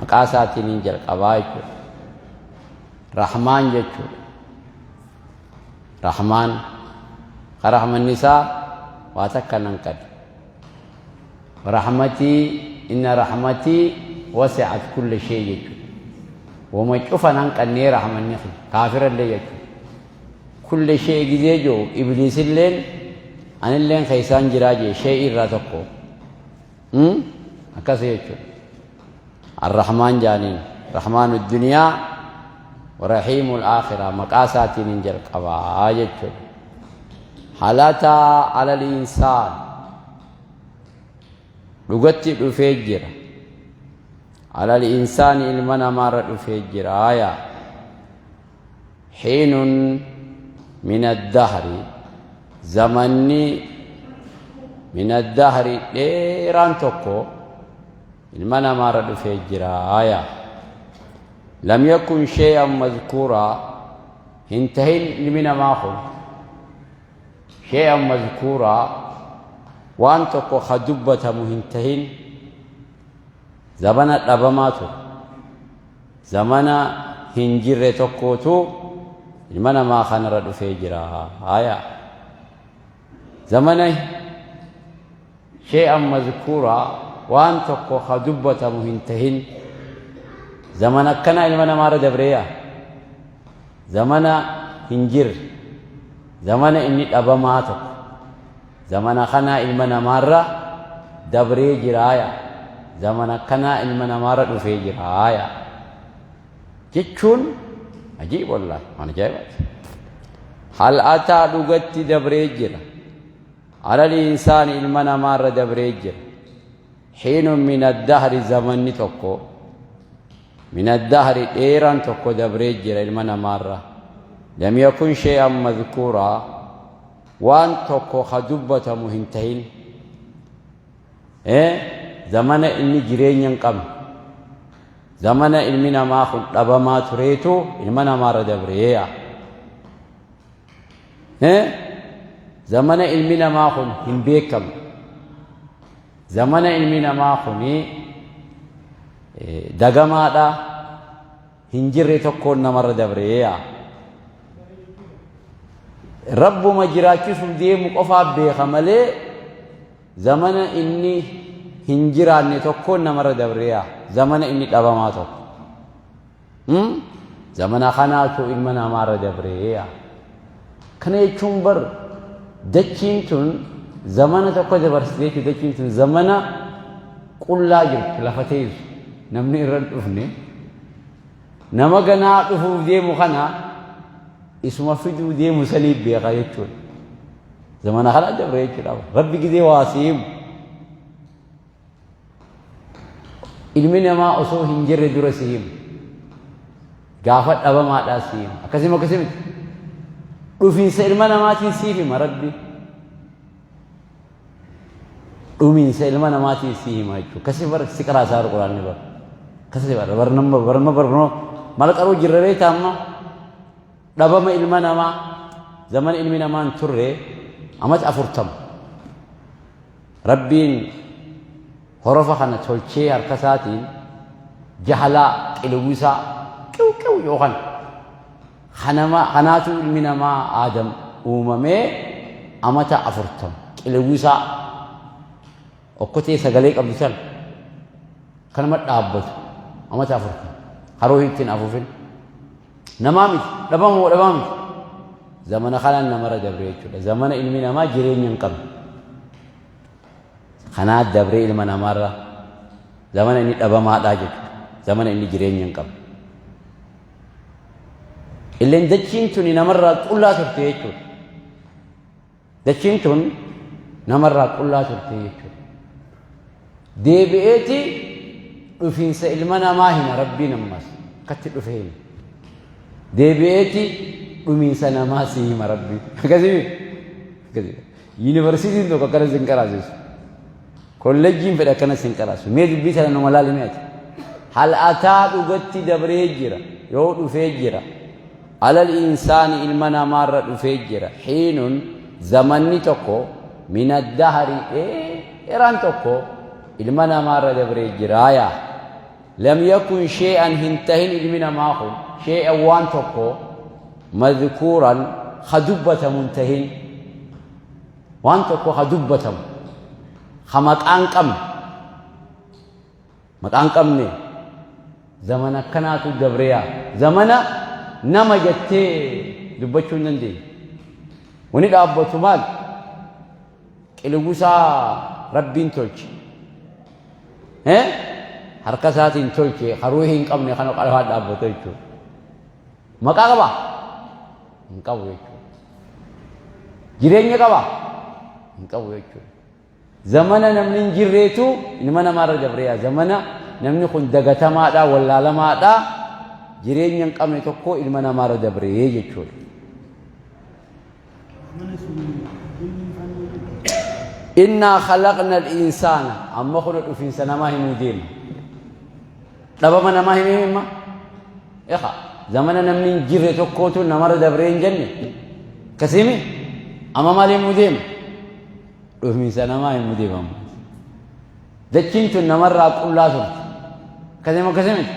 Maqaa isaatiin jalqabaa jechuudha. Rahmaan jechuudha. Rahmaan ka rahmanni isaa waa takka nan qade. Rahmatii, inna rahmatii wasi'at kulla shay jechuudha. Wama cufa nan qannee rahmanni kiyya kaafirallee jechuudha. Kulla shay gizee jiru ibliisilleen anilleen keessaan jiraa jee shay irraa tokko. Akkas jechuudha. Arrahmaan jaaniin rahmaanu duniyaa warahiimul aakiraa maqaa isaatiin hin jalqabaa jechuudha. Halataa alal insaan dhugatti dhufee jira. Alal insaani ilma namaarra dhufee jira yaa. Hiinun min addahri zamanni min addahri dheeraan tokko ilma namaarra dhufee jira yaa. Lam yakun shay'an mazkuuraa hin tahin ilmi namaa kun shay'an mazkuuraa waan tokko ka dubbatamu hin tahin zabana dhabamaa ture. Zamana hin jirre tokkootu ilma namaa kanarra dhufee jira. Haya. Zamana shay'an mazkuuraa waan tokko ka dubbatamu hin tahin zamana akkanaa ilma namaarra dabreeya. Zamana hin jirre zamana inni dhabamaa tokko zamana kanaa ilma namaarra dabree jiraaya. Zamana kanaa ilma namaarra dhufee jiraaya. Jechuun ajiib wallaahi waan ajaa'ibaati. Hal ataa dhugatti dabree jira. Alal insaani ilma namaarra dabree jira. Hiinun min addahri zamanni tokko min addahri dheeraan tokko dabree jira ilma namaarra. Lam yakun shay'an madhkuuraa waan tokko ka dubbatamu hin tahin. Zamana inni jireenya hin qabne. Zamana ilmi namaa kun dhabamaa tureetu ilma namaarra dabreeya. Zamana ilmi namaa kun hin beekamne. Zamana ilmi namaa kun dagamaadha hin jirre tokkoon namarra dabreeya. Rabbuma jiraachisuuf deemu qofaaf beeka malee zamana inni hin jiraanne tokkoon namarra dabreeya. Zamana inni dhabamaa tokko. Zamana kanaatu ilma namaarra dabreeya. Kana jechuun bar dachiin tun zamana tokko dabarsite jechuudha. Dachiin tun zamana qullaa jirtu lafa teessu namni irra hin dhufne nama ganaa dhufuuf deemu kana isuma fiduu deemu saniif beeka jechuudha. Zamana kana dabre jechuudha. Rabbi gizee waa si himu. Ilmi namaa osoo hin jirre dura si himu. Gaafa dhabamaadhaa si hima. Akkasuma akkasii miti. Dhufiinsa ilma namaatiin siif hima Rabbi. Dhumiinsa ilma namaatiin si hima jechuudha. Akkasii bara si qaraasaa jiru quraanni bara. Akkasii bara bara nama bara nama bara maal qaruu jirra beektaa amma dhabama ilma namaa zaman ilmi namaa hin turre amata 40. Rabbiin horofa kana tolchee harka isaatiin jahalaa qilwisaa qiw qiw yookaan kanama kanaatu ilmi namaa Aadam uumamee amata 40 qilwisaa okkotee sagalee qabdu san kanuma dhaabbatu amata 40 haroo ittiin afuufin namaa miti dhabama moo dhabama miti zamana kanaan namarra dabre jechuudha zamana ilmi namaa jireenya hin qabne kanaa dabree ilma namaarra zamana inni dhabamaadhaa jechuudha zamana inni jireenya hin qabne illeen dachiin tuni namarraa qullaa turte jechuudha Dachiin tun namarraa qullaa turte jechuudha. Deebi'eeti dhufiinsa ilma namaa hima Rabbiin ammas akkatti dhufe hima. Deebi'eeti dhumiinsa namaa si hima Rabbiin. Akkasii miti. Yuunivarsiitiin tokko akkana sin qaraasisu. Kolleejjiin fedhe akkana sin qaraasu. Mee dubbii tana numa laali mee ati. Hal ataa dhugatti dabree jira yoo dhufee jira. Alal insaani ilma namaarra dhufee jira. Hiinun zamanni tokko min addahri dheeraan tokko ilma namaarra dabree jira yaa. Lam yakun shay'an hin tahin ilmi namaa kun shay'an waan tokko madhkuuran ka dubbatamu hin tahin waan tokko ka dubbatamu ka maqaan qabne maqaan qabne zamana akkanaatu dabreyaa zamana nama jettee dubbachuu hin dandeenye. Wani dhaabbatu maal? Qiligusaa Rabbiin tolche. Harka isaatiin tolche haruu hin qabne kana qalafaa dhaabbatu jechuudha. Maqaa qaba? Hin qabu jechuudha. Jireenya qaba? Hin qabu jechuudha. Zamana namni hin jirreetu ilma namaarra dabreeya. Zamana namni kun dagatamaadha, wallaalamaadha, jireenya hin qabne tokko ilma namaarra dabree jechuudha. Innaa khalaqna al-insaana amma kuna dhufiinsa namaa himuu deema. Dhabama namaa himee hima. Eqa zamana namni hin jirre tokkootu namarra dabree hin jenne. Akkasiimi amma maal himuu deema? Dhufiinsa namaa himuu deema amma. Dachiin tun namarraa qullaa turte. Akkasii akkasii miti.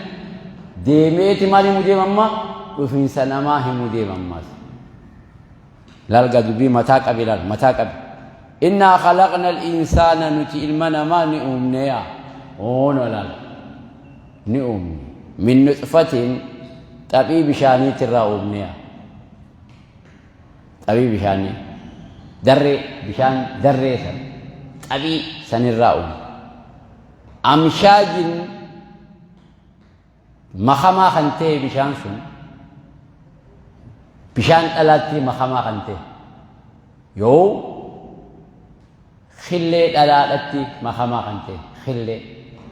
Deemeeti maal himuu deema amma? Dhufiinsa namaa himuu deema ammaas. Laal gaa dubbii mataa qabi laal mataa qabi. Innaa khalaqna al-insaana nuti ilma namaa ni uumne yaa. Oono laal. Ni uumne. Min nutfatin xaphii bishaaniitirraa uumne yaa. Xabii bishaanii darree bishaan darree san xabii sanirraa uume. Amshaajin makamaa kan ta'e bishaan sun bishaan dhalaatti makamaa kan ta'e yoo khillee dhalaadhatti makamaa kan ta'e khillee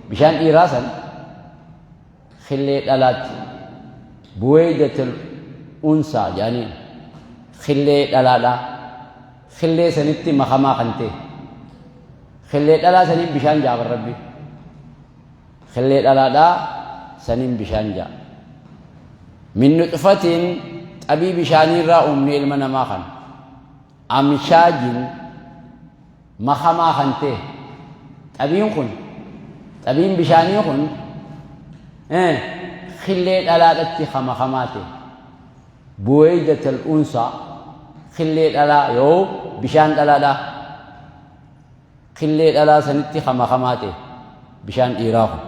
bishaan dhiiraa san Khillee dhalaatti buweydatul unsaa jedhaniin khillee dhalaadhaa khillee sanitti makamaa kan ta'e khillee dhalaa saniin bishaan ja'a bar rabbi khillee dhalaadhaa saniin bishaan ja'a min nuxfatiin xabii bishaaniirraa uumne ilma namaa kana amshaajin makamaa kan ta'e xabiin kun xabiin bishaanii kun khillee dhalaadhatti ka makamaa ta'e buweydatal unsaa khillee dhalaa yoo bishaan dhalaadhaa khillee dhalaa sanitti ka makamaa ta'e bishaan dhiiraa kun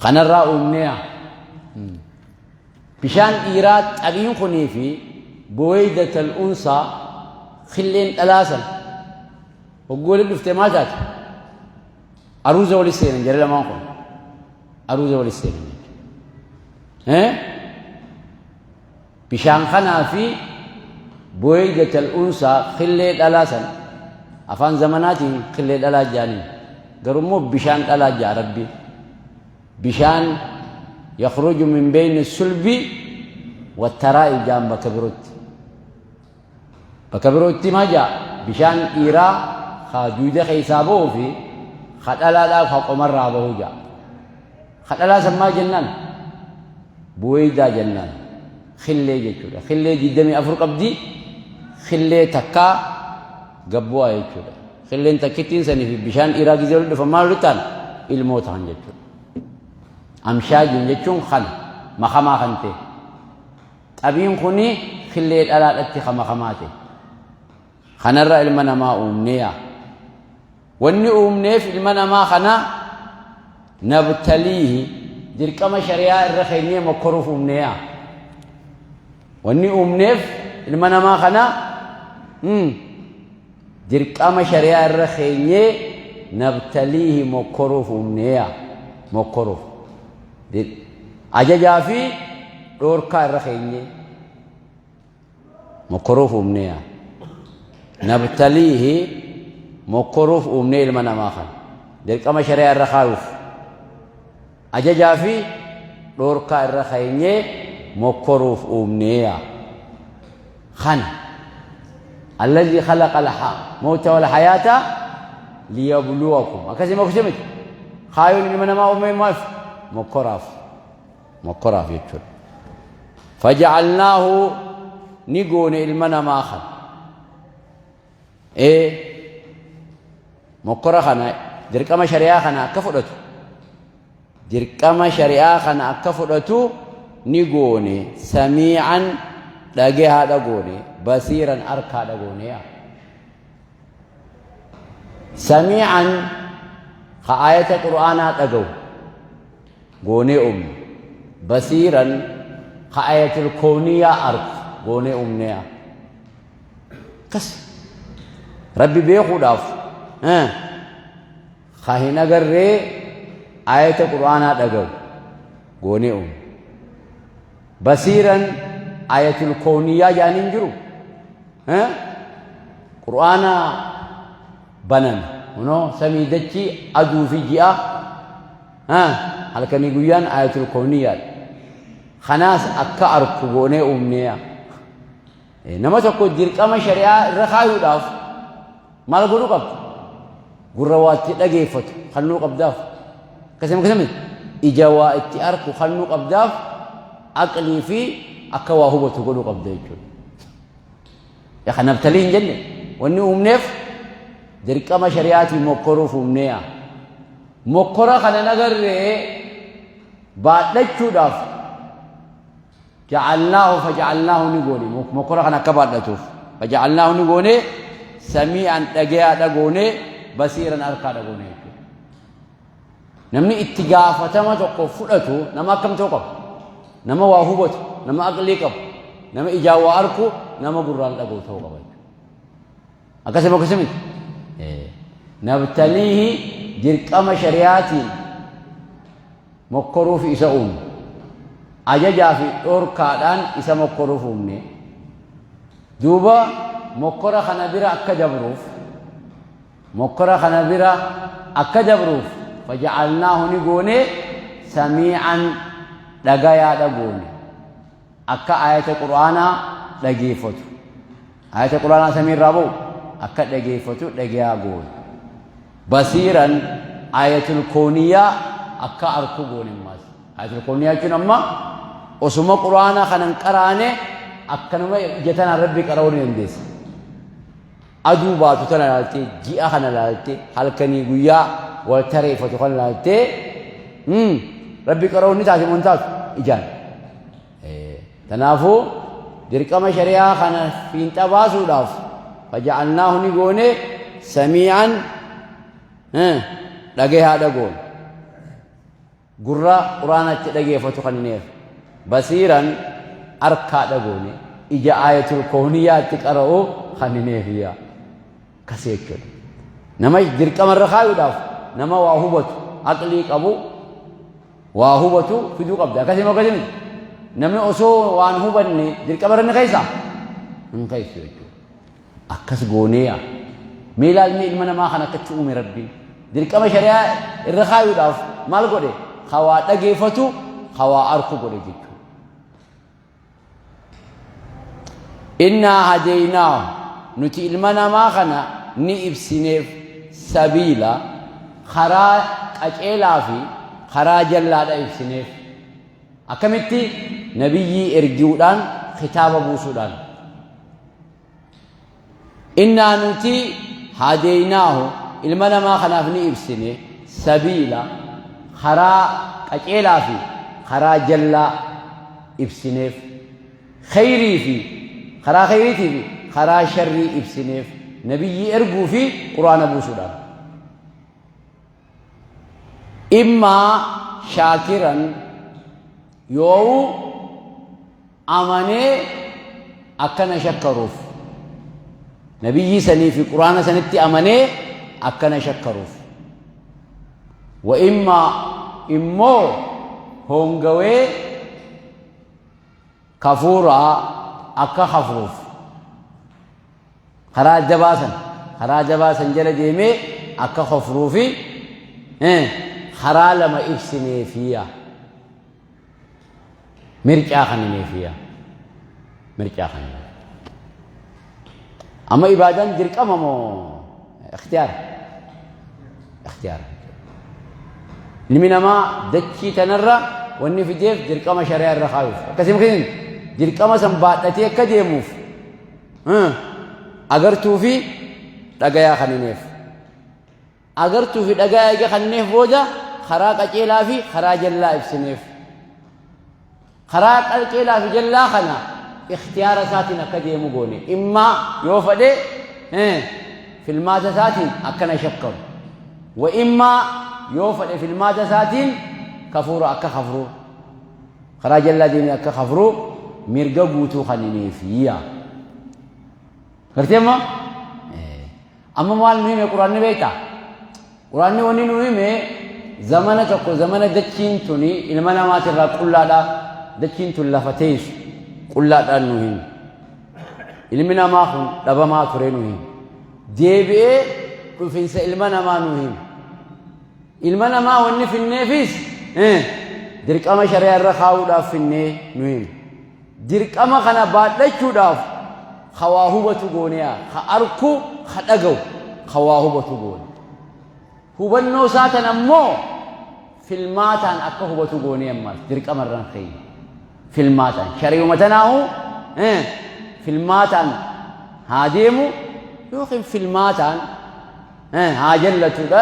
kanarraa uumneeya Bishaan dhiiraa xabiin kunii fi buweydatal unsaa khilleen dhalaa san hogguu wali dhufte maal taate? Aruuza wali seenan jara lamaan kun aruuza wali seenan jechuudha. Bishaan kanaa fi buweydatal unsaa khillee dhalaa san afaan zamanaatiin khillee dhalaa jaaniin garuu immoo bishaan dhalaa jaa rabbi. Bishaan yakhruju min beyni sulbi wattaraa'ib jaan bakka birootti. Bakka birootti maa jaa bishaan dhiiraa ka duuda keessaa ba'uu fi ka dhalaadhaa ka qomarraa bahu jaa. Ka dhalaa san maal jennaan? Buweydaa jennaan. Khillee jechuudha. Khillee 24 qabdi. Khillee takkaa gabbu'aa jechuudha. Qilleen takkittiin sanii fi bishaan dhiiraa gizee walitti dhufan maal walitti ta'an? Ilmoo ta'an jechuudha. Amshaajiin jechuun kana makamaa kan ta'e. Xabiin kuni qillee dhalaadhatti kan makamaa ta'e. Kanarra ilma namaa uumneeya. Wanni uumneef ilma namaa kana nabtaliihi dirqama shari'aa irra keenyee mokkoruuf uumneeya. Wanni uumneef ilma namaa kana Dirqama shari'aa irra keenyee nabtaliihi mokkoruuf uumneeya. Mokkoruuf. Ajajaa fi dhoorkaa irra keenyee mokkoruuf uumneeya. Nabtaliihi mokkoruuf uumnee ilma namaa kana. Dirqama shari'aa irra kaayuuf. Ajajaa fi dhoorkaa irra keenyee mokkoruuf uumneeya. Kana. Alladhii khalaqa al-mawta wal hayaata liyabluwakum. Akkasii moksee miti. Kaayoon ilma namaa uumee maaf? Mokkoraaf. Mokkoraaf jechuudha. Faja'alnaahu ni goone ilma namaa kana. Ee mokkora kana dirqama shari'aa kana akka fudhatu. Dirqama shari'aa kana akka fudhatu ni goone. Samii'an dhagahaadha goone. Basiiran arkaadha goone. Samii'an ka aayata Qur'aanaa dhagahu goonee uumne. Basiiran ka aayatul kowniyyaa arku goonee uumne. Akkas Rabbi beekuudhaaf ka hin agarree aayata Qur'aanaa dhagahu goonee uumne. Basiiran aayatul kowniyyaa jedhanii hin jiru. Qur'aana banan kunoo samii dachii aduu fi ji'a halkanii guyyaan aayatul kowniyyaadha. Kanaas akka arku goonee uumneeya. Nama tokko dirqama shari'aa irra kaayuudhaaf maal godhuu qabda? Gurra waa itti dhageeffatu kannuu qabdaaf. Akkasuma akkasuma ija waa itti arku kannuu qabdaaf aqlii fi akka waa hubatu godhuu qabda jechuudha. Yaa nabtalii hin jenne wanni uumneef dirqama shari'aatiin mokkoruuf uumneeya. Mokkora kana nagarree baadhachuudhaaf ja'alnaahu faja'alnaahu ni goone mokkora kana akka baadhatuuf faja'alnaahu ni goone samii'an dhagayaadha goone basiiran arkaadha goone jechuudha. Namni itti gaafatama tokko fudhatu nama akkam ta'uu qaba? Nama waa hubatu, nama aqlii qabu, nama ijaan waa arku, nama gurraan dhaga'u ta'uu qaba jechuudha. Akkasuma akkasuma miti. Nabtaliihi dirqama shari'aatiin mokkoruuf isa uumne. Ajajaa fi dhorkaadhaan isa mokkoruuf uumne. Duuba mokkora kana bira akka dabruuf Mokkora kana bira akka dabruuf faja'alnaahu ni goone samii'an dhagayaadha goone. Akka aayata Qur'aanaa dhageeffatu. Aayata Qur'aanaa samii irraa ba'u akka dhageeffatu dhagayaa goone. Basiiran aayatul kooniyyaa akka arku goone ammaas. Aayatul kooniyyaa jechuun amma osuma Qur'aana kana hin qaraane akkanuma ija tanaan Rabbi qara'uu ni dandeessa. Aduu baatu tana laaltee, ji'a kana laaltee, halkanii guyyaa wal tareeffatu kana laaltee, Rabbi qara'uun ni taati moo hin taatu? Ijaan. Kanaafuu dirqama shari'aa kana fiinxa baasuudhaaf faja'alnaahu ni goone samii'an dhagayaadha goone. Gurra Qur'aana itti dhageeffatu kannineef. Basiiran arkaadha goone. Ija aayatul kowniyyaa itti qara'u kannineefiyya. Akkas jechuudha. Nama dirqama irra kaayuudhaaf nama waa hubatu, aqlii qabu, waa hubatu fiduu qabda. Akkasii moo akkasii miti? Namni osoo waan hubanne dirqama irra ni keessa? Hin keessu jechuudha. Akkas gooneeya. Mee ilaali mee ilma namaa kana akkatti uume Rabbiin. Dirqama shari'aa irra kaayuudhaaf maal godhe? Ka waa dhageeffatu, ka waa arku godhe jechuudha. Innaa hadeynaahu nuti ilma namaa kana ni ibsineef sabiila karaa qaceelaa fi karaa jallaadha ibsineef. Akkamitti? Nabiyyii ergiudhaan kitaaba buusuudhaan. Innaa nuti hadeynaahu ilma namaa kanaaf ni ibsine sabiila karaa qaceelaa fi karaa jallaa ibsineef kheyrii fi karaa kheyriitii fi karaa sharrii ibsineef nabiyyii erguu fi qur'aana buusuudhaan. Immaa shaakiran yoo amanee akkana shakkaruuf nabiyyii sanii fi quraana sanitti amanee akkana shakkaruuf wa immaa immoo hoongawee kafuuraa akka kafruuf karaa jabaa san karaa jabaa san jala deemee akka kofruufi karaa lama ibsineefiya mircaa kannineefiya mircaa kannineef amma ibaadaan dirqama moo ikhtiyaara ikhtiyaara ilmi namaa dachii tanarra wanni fideef dirqama shari'aa irra kaayuuf akkasii miti dirqama san baadhatee akka deemuuf Agartuu fi dhagayaa kanineef. Agartuu fi dhagayaa eega kanineef booda Karaa qaceelaa fi karaa jallaa ibsineef. Karaa qalqeelaa fi jallaa kana ikhtiyaara isaatiin akka deemu goone. Immaa yoo fedhe filmaata isaatiin akkana shakkaru. Wa immaa yoo fedhe filmaata isaatiin kafuura akka kafruu. Karaa jallaa deemee akka kafruu mirga guutuu kennineefi. Gartee amma? Amma maal nu hime Quraanni beektaa? Quraanni wanni nu hime zamana tokko, zamana dachiin tuni ilma namaatirraa qullaadha. Dachiin tun lafa teessu qullaadhaan nu hime. Ilmi namaa kun dhabamaa ture nu hime. Deebi'ee dhufinsa ilma namaa nu hime. Ilma namaa wanni finneefis dirqama shari'aa irra kaa'uudhaaf finnee nu hime. Dirqama kana baadhachuudhaaf ka waa hubatu gooneya, ka arku, ka dhaga'u, ka waa hubatu goone. Hubannoo isaa tan ammoo filmaataan akka hubatu goonee ammaas dirqama irraan keenya. Filmaataan shari'uma tanaahu filmaataan haa deemu yookiin filmaataan haa jallatudha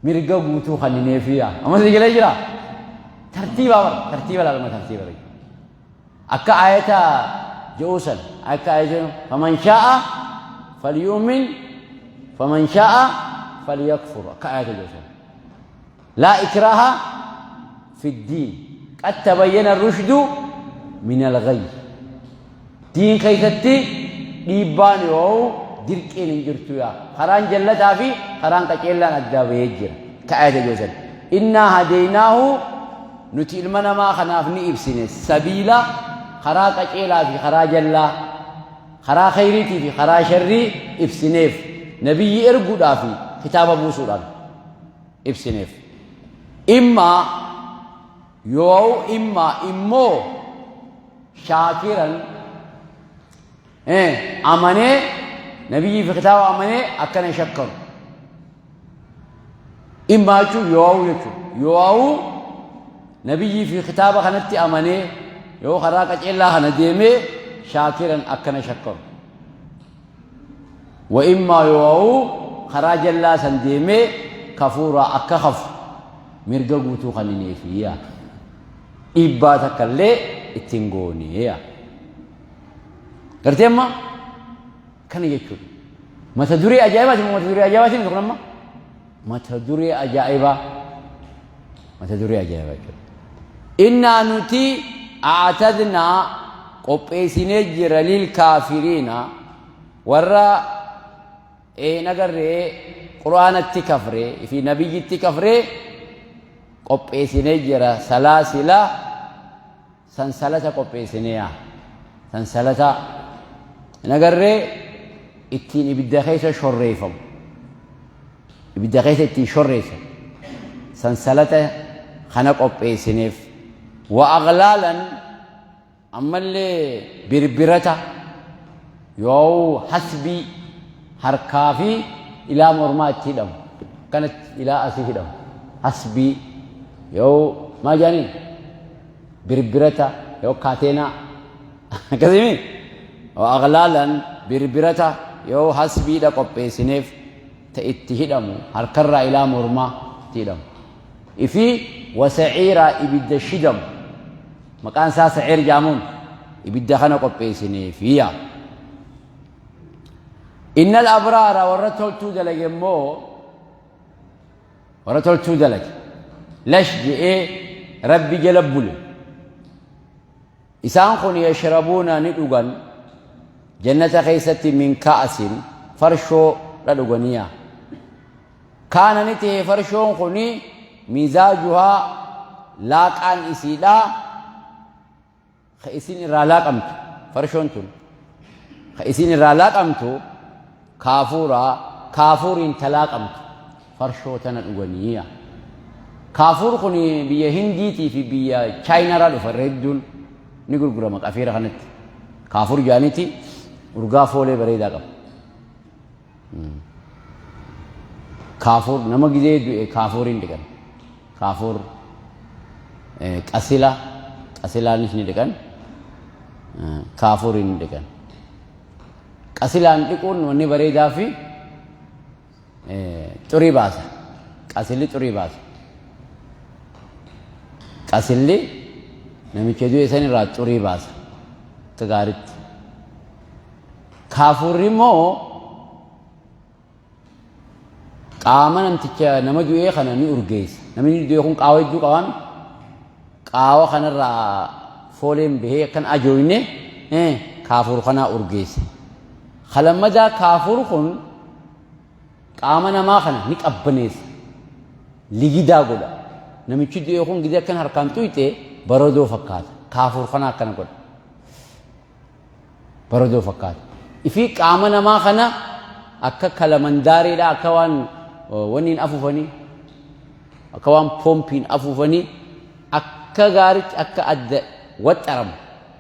mirga guutuu kan hineefiya. Amma si galee jira? Tartiibaa bara, tartiiba laaluma, tartiiba bara. Akka ayata je'uu san, akka ayata "faman shaa'a falyu'min, faman shaa'a falyakfur", akka ayata je'uu san. "Laa ikraaha fi ddiin, qad tabayyana rushdu min al-ghayy." Diin keessatti dhiibbaan yoo dirqiin hin jirtu yaa. Karaan jallataa fi karaan qaceellaan addaa bahee jira. Ka ayata je'uu san. "Innaa hadeynaahu", nuti ilma namaa kanaaf ni ibsine, sabiila, karaa qaceelaa fi karaa jallaa, karaa khayriitii fi karaa sharrii ibsineef, nabiyyi erguudhaa fi kitaaba buusuudhaan ibsineef. Immaa yoo immaa immoo shaakiran amanee, nabiyyii fi kitaaba amanee akkana shakkaru. Immaa jechuun yoo jechuudha. Yoo nabiyyii fi kitaaba kanatti amanee, yoo karaa qaceellaa kana deemee, shaakiran akkana shakkaru. Wa immaa yoo karaa jallaa san deemee kafuuraa akka kafu mirga guutuu kan hineefi yaa. Dhiibbaa takka illee ittiin goonee yaa. Gartee amma kana jechuudha. Mata duree ajaa'ibaati, mata duree ajaa'ibaati miti kun amma? Mata duree ajaa'ibaa. Mata duree ajaa'ibaa jechuudha. "Innaa", nuti, "a'tadnaa", qopheessinee jira, "lil kaafiriina", warra een agarree Quraanatti kafree fi nabiyyitti kafree qopheessinee jira, salaasila, sansalata qopheessinee yaa, sansalata hin agarree ittiin ibidda keessa shorreeffamu, ibidda keessa ittiin shorreessan, sansalata kana qopheessineef. Wa aghlaalan, ammallee birbirata yoo hasbii harkaa fi ilaa mormaa itti hidhamu, kanatti ilaa asii hidhamu, hasbii yoo maal jedhaniin, birbirata yoo kaateenaa akkasimi. Wa aghlaalan, birbirata yoo hasbiidha qopheessineef, ta itti hidhamu harkarraa ilaa mormaa itti hidhamu. Ifi wa saciiraa, ibidda shidamu, maqaan isaa saciir jaamuun, ibidda kana qopheessineefiya. Innal abraara, warra toltuu dalage immoo, warra toltuu dalage lash je'ee Rabbi jala bule, isaan kun yashrabuuna, ni dhugan, jannata keessatti min ka'asin, farshoo dha dhuganiya. Kaana, ni ta'e, farshoon kun mizaajuhaa, laaqaan isiidha, ka isin irraa laaqamtu, farshoon tun ka isin irraa laaqamtu kaafuuraa, kaafuuriin talaaqamtu farshoo tana dhuganiya. Kaafuur kun biyya Hindiitii fi biyya Chaayinaarraa dhufa. Irra hedduun ni gurgurama qafiira kanatti. Kaafuur jaaniiti, urgaa foolee bareedaa qaba. Kaafuur nama gizee du'e kaafuuriin dhiqan. Kaafuur, qasila, qasilaanis ni dhiqan, kaafuuriin ni dhiqan. Qasilaan dhiquun wanni bareedaa fi xurii baasa. Qasilli xurii baasa. Qasilli namicha du'e san irraa xurii baasa akka gaaritti. Kaafuurri immoo qaama namticha nama du'ee kana ni urgeessa. Namni du'e kun qaawa hedduu qabaami. Qaawa kanarraa fooleen bahee akkan ajooyne kaafuur kanaa urgeessa. Kalammadaa kaafuur kun qaama namaa kana ni qabbaneessa. Ligidaa godha. Namichi du'e kun gidee akkan harkaan xuyxe baradoo fakkaata. Kaafuur kana akkana godha. Baradoo fakkaata. Ifii qaama namaa kana akka kalamandaariidha, akka waan wanniin afuufanii, akka waan poompiin afuufanii, akka gaaritti akka adda waxxaramu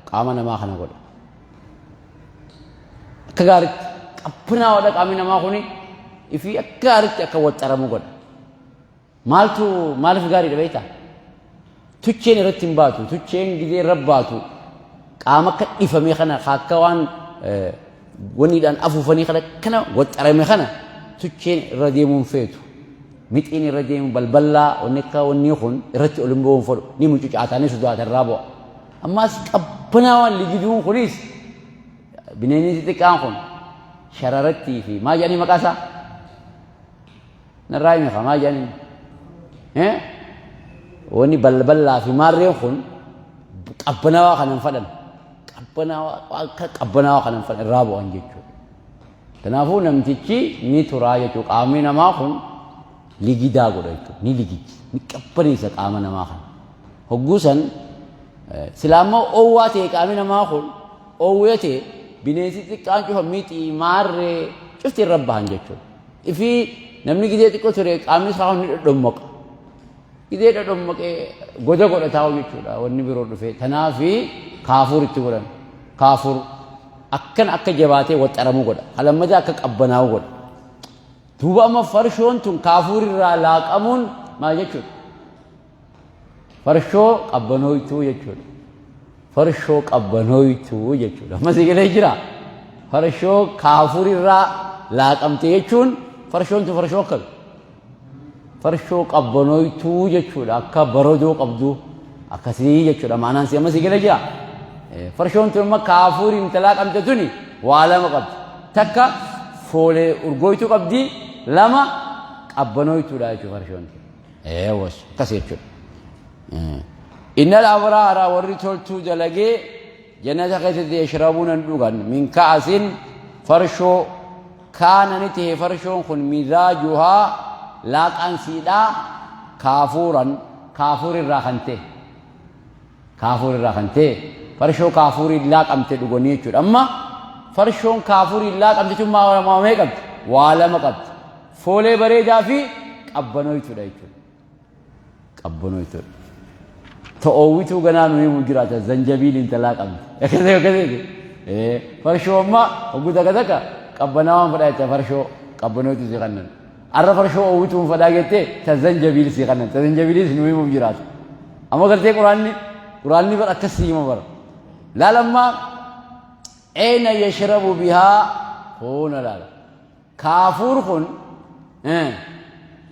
qaama namaa kana godha. Akka gaaritti qabbanaa'oodha qaamni namaa kuni ifii akka gaaritti akka waxxaramu godha. Maaltu maaliif gaariidha beektaa? Tucheen irratti hin baatu. Tucheen gizee irra baatu qaama akka dhifame kana akka waan waniidhaan afuufanii kana kana waxxarame kana tucheen irra deemuun feetu. Mixiin irra deemu balballaa wanni akka wanni kun irratti ol hin ba'uun fedhu. Ni mucucaataa ni sodaata irraa bu'a. Ammaas qabbanaawaan ligiduun kunis bineensi xixiqqaan kun shararattii fi maal jedhanii maqaa isaa? Narraa himi kaa maal jedhanii? Wanni balballaa fi maarreen kun qabbanaawaa kana hin fadhan. Qabbanaawaa akka qabbanaawaa kana hin fadhan irraa bu'an jechuudha. Kanaafuu namtichi ni turaa jechuudha. Qaamni namaa kun ligidaa godha jechuudha. Ni ligiji. Ni qabbaneessa qaama namaa kana. Hogguu san silaa immoo oowwaa ta'e qaamni namaa kun oowwee ta'e bineensi xiqqaan cufa mixii maarree cufti irra bahan jechuudha. Ifii namni gizee xiqqoo ture qaamni isaa kun ni dhodhommoqa. Gizee dhodhommaqee goda godha taa'u jechuudha wanni biroo dhufee. Tanaafi kaafuur itti godhan. Kaafuur akkan akka jabaatee waxxaramu godha. Halammadaa akka qabbanaa'u godha. Duuba amma farshoon tun kaafuur irraa laaqamuun maal jechuudha? Farshoo qabbanooytuu jechuudha. Farshoo qabbanooytuu jechuudha. Amma si galee jira. Farshoo kaafuur irraa laaqamte jechuun farshoon tun farshoo akkami? Farshoo qabbanooytuu jechuudha. Akka barodoo qabdu akkasii jechuudha. Maanaan si amma si galee jira. Farshoon tun amma kaafuuriin talaaqamte tuni waa lama qabdi. Takka foolee urgooytuu qabdi, lama qabbanooytuudha jechuudha farshoon tun. Eewas akkas jechuudha. Innal abraara warri toltuu dalagee jannata keessatti yashrabuuna ni dhugan min ka'asin farshoo kaana ni ta'e farshoon kun mizaajuhaa laaqaan siidhaa kaafuuran kaafuur irraa kan ta'e kaafuur irraa kan ta'e farshoo kaafuuriin laaqamte dhuganii jechuudha. Amma farshoon kaafuuriin laaqamte jechuun maa mee qabdi? Waa lama qabdi. Foolee bareedaa fi qabbanooytuudha jechuudha. Qabbanooytuudha. Ta'oowwituu ganaa nu himu jiraata zanjabiiliin talaa qabdi. Akkasii akkasii. Farshoo amma hogguu takka takka qabbanaa waan fadhaa jecha farshoo qabbanooytuu si kannan. Arra farshoo oowwituu hin fadhaa jettee ta zanjabiil si kannan. Ta zanjabiiliis nu himuuf jiraata. Amma gartee quraanni quraanni bar akkas si hima bara. Laal amma eena yashrabu bihaa hoona laala. Kaafuur kun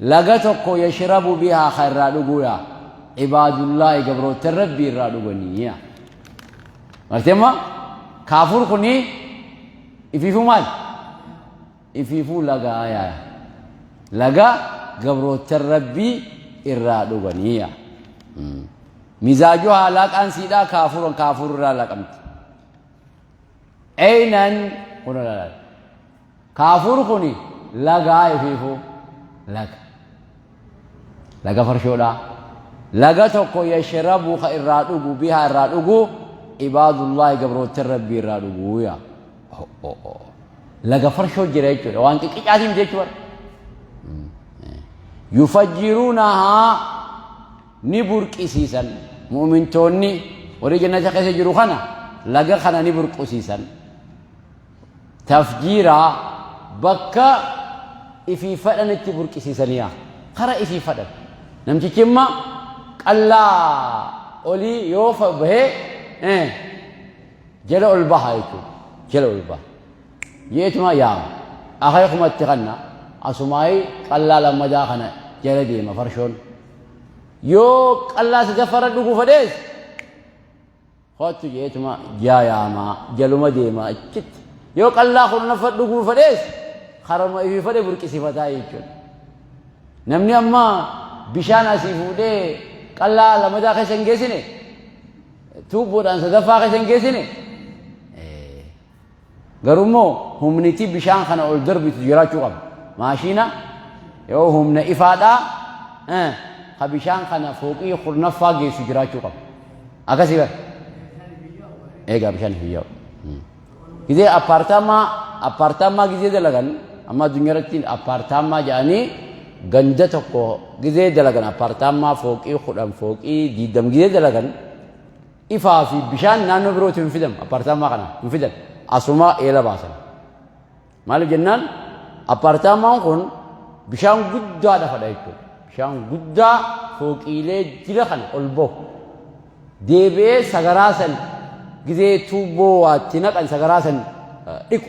laga tokko yashrabu bihaa ka irraa dhuguudha. Ibaadullaahi gabroottan Rabbii irraa dhuganii. Martee amma kaafuur kuni ifiifuu maal? Ifiifuu lagaa yaa. Laga gabroottan Rabbii irraa dhuganii. Mizaajuhaa laaqaan siidhaa kaafuuran kaafuur irraa laqamti. Eynan kun laala. Kaafuur kuni lagaa ifiifuu laga. Laga farshoodhaa. Laga tokko yashrabu ka irraa dhugu bihaa irraa dhugu ibaadullaahi gabroottan rabbii irraa dhuguu yaa. Laga farshoo jira jechuudha. Waan qiqqicaatii miti jechuudha. Yufajjiruunahaa ni burqisiisan. Mu'mintoonni warri jannata keessa jiru kana laga kana ni burqusiisan. Tafjiiraa bakka ifii fadhanitti burqisiisaniya. Kara ifii fadhan. Namtichi imma qallaa olii yoo bahee jala ol baha jechuudha. Jala ol baha. Jeetuma yaama. Akeekumatti kanna asumaayii qallaa lammadaa kana jala deema farshoon. Yoo qallaa sadaffaarra dhuguu fedhees kottu jeetuma jaa yaamaa jaluma deemaa achitti. Yoo qallaa kurnaffa dhuguu fedhees karama ifii fedhe burqisifataa jechuudha. Namni amma bishaan asii fuudhee qallaa lamadaa keessa hin geessine, tuubboodhaan sadaffaa keessa hin geessine. Garuu immoo humniti bishaan kana ol darbitu jiraachuu qaba. Maashiina yoo humna ifaadhaa ka bishaan kana fooqii kurnaffaa geessu jiraachuu qaba. Akkasii bara. Eegaa bishaan hin yaa'u. Gizee appaartaamaa appaartaamaa gizee dalagan, amma addunyaa irratti appaartaamaa jedhanii ganda tokko gizee dalagan, appaartaamaa fooqii 10, fooqii 20 gizee dalagan, ifaa fi bishaan naannoo birootti hin fidan, appaartaamaa kana hin fidan, asuma eela baasan. Maaliif jennaan, appaartaamaan kun bishaan guddaa dhafadha jechuudha. Bishaan guddaa fooqiilee jira kana ol bahu. Deebi'ee sagaraa san gizee tuubboo waatti naqan sagaraa san dhiqu.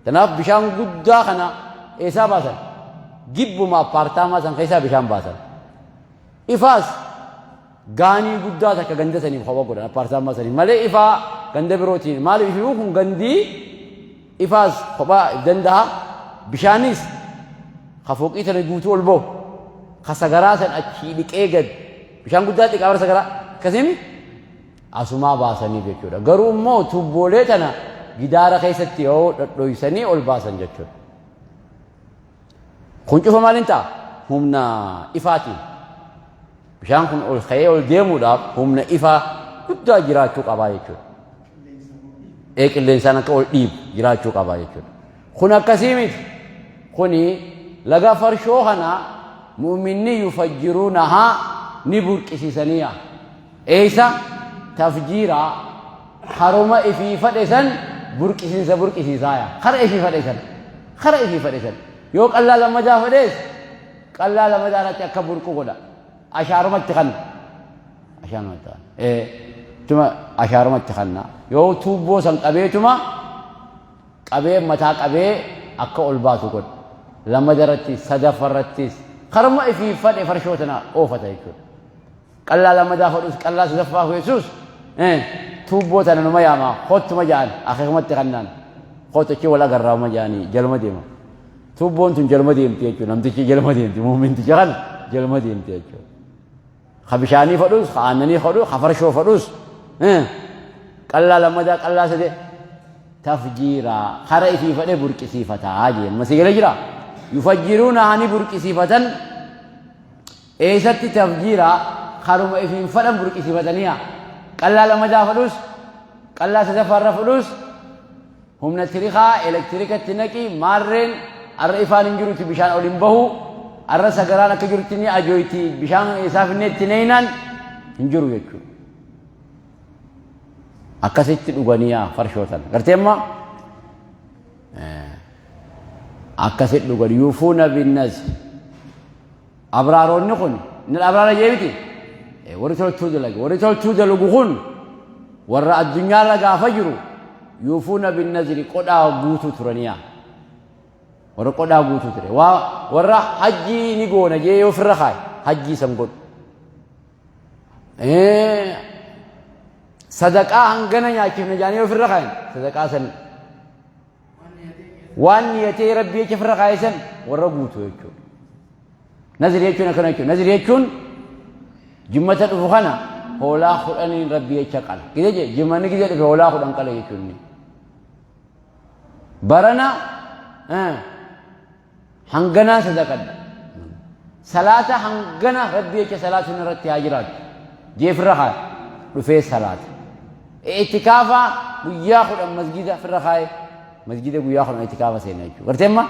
Kanaaf bishaan guddaa kana eessaa baasan? Gibbuma appaartaamaa san keessaa bishaan baasan. Ifaas gaanii guddaa takka ganda saniif kopha godhan, appaartaamaa saniif malee ifaa ganda birootiin. Maaliif? Ifii kun gandii ifaas kophaa danda'a, bishaanis ka fooqii tana guutuu ol bahu ka sagaraa san achii dhiqee gad bishaan guddaa dhiqaa bara sagaraa akkasimi asumaa baasaniif jechuudha. Garuu immoo tuubboolee tana gidaara keessatti yoo dhodhoysanii ol baasan jechuudha. Kun cufa maaliin ta'a? Humna ifaatiin. Bishaan kun ol ka'ee ol deemuudhaaf humna ifaa guddaa jiraachuu qabaa jechuudha. Ee, qilleensaan akka ol dhiibu jiraachuu qabaa jechuudha. Kun akkasii miti. Kuni laga farshoo kana mu'minni yufajjiruunahaa ni burqisiisaniya. Eessa? Tafjiiraa haruma ifii fadhe san burqisiinsa burqisiisaaya. Kara ifii fadhe san. Kara ifii fadhe san. Yoo qallaa lammadaa fedhees qallaa lamadaa irratti akka burqu godha. Ashaarumatti kanna. Ashaarumatti kanna. Ee, tuma ashaarumatti kanna. Yoo tuubboo san qabeetuma qabee mataa qabee akka ol baatu godha. Lamada irrattis, sadaffa irrattis karuma ifii fadhe farshoo tana oofata jechuudha. Qallaa lamadaa fadhus, qallaa sadaffaa feesus, tuubboo tana numa yaama, kottuma ja'an, akeekumatti kannaan kottu achi wal agarraama ja'anii jaluma deema. Tuubboon tun jaluma deemti jechuudha. Namtichi jaluma deemti. Muuminticha kana jaluma deemti jechuudha. Ka bishaanii fadhus, ka aannanii fadhus, ka farshoo fadhus, qallaa lammadaa, qallaa sadee tafjiiraa kara ifii fadhe burqisiifataa jee. Masii gala jira. Yufajjiruuna hani burqisiifatan. Eessatti tafjiiraa? Karuma ifiin fadhan burqisiifataniya. Qallaa lammadaa fadhus, qallaa sadaffaarra fudhus, humna tirikaa elektirikatti naqi maarreen arra ifaan hin jiruti bishaan ol hin bahu, arra sagaraan akka jirutti ni ajooyti, bishaan eessaa finnee itti neeynaan hin jiru jechuudha. Akkasitti dhuganiyaa farshoo tana. Gartee amma akkasitti dhugan yuufuuna binnazri. Abraaroonni kun inni abraara jee miti, warri toltuu dalage, warri toltuu dalagu kun warra addunyaarra gaafa jiru yuufuuna binnazri qodhaa guutuu turaniyaa, warra qodhaa guutuu ture. Waa warra hajjii ni goona jee yoo firra kaaye hajjii san godhu, sadaqaa hangana nyaachifna jaanii yoo firra kaayan sadaqaa san, waan niyatee rabbi jecha firra kaaye san warra guutu jechuudha. Nazri jechuun akkana jechuudha. Nazri jechuun jimmata dhufu kana hoolaa 10n rabbi jecha qala. Gizee jee jimmanni gizee dhufe hoolaa 10 qala jechuun. Barana hanganaa sadaqadha. Salaata hangana rabbi jecha salaatuun irratti haa jiraatu. Jee firra kaaye dhufee salaata. I'tikaafa guyyaa 10 masgida firra kaaye masgida guyyaa 10 i'tikaafa seena jechuudha. Gartee amma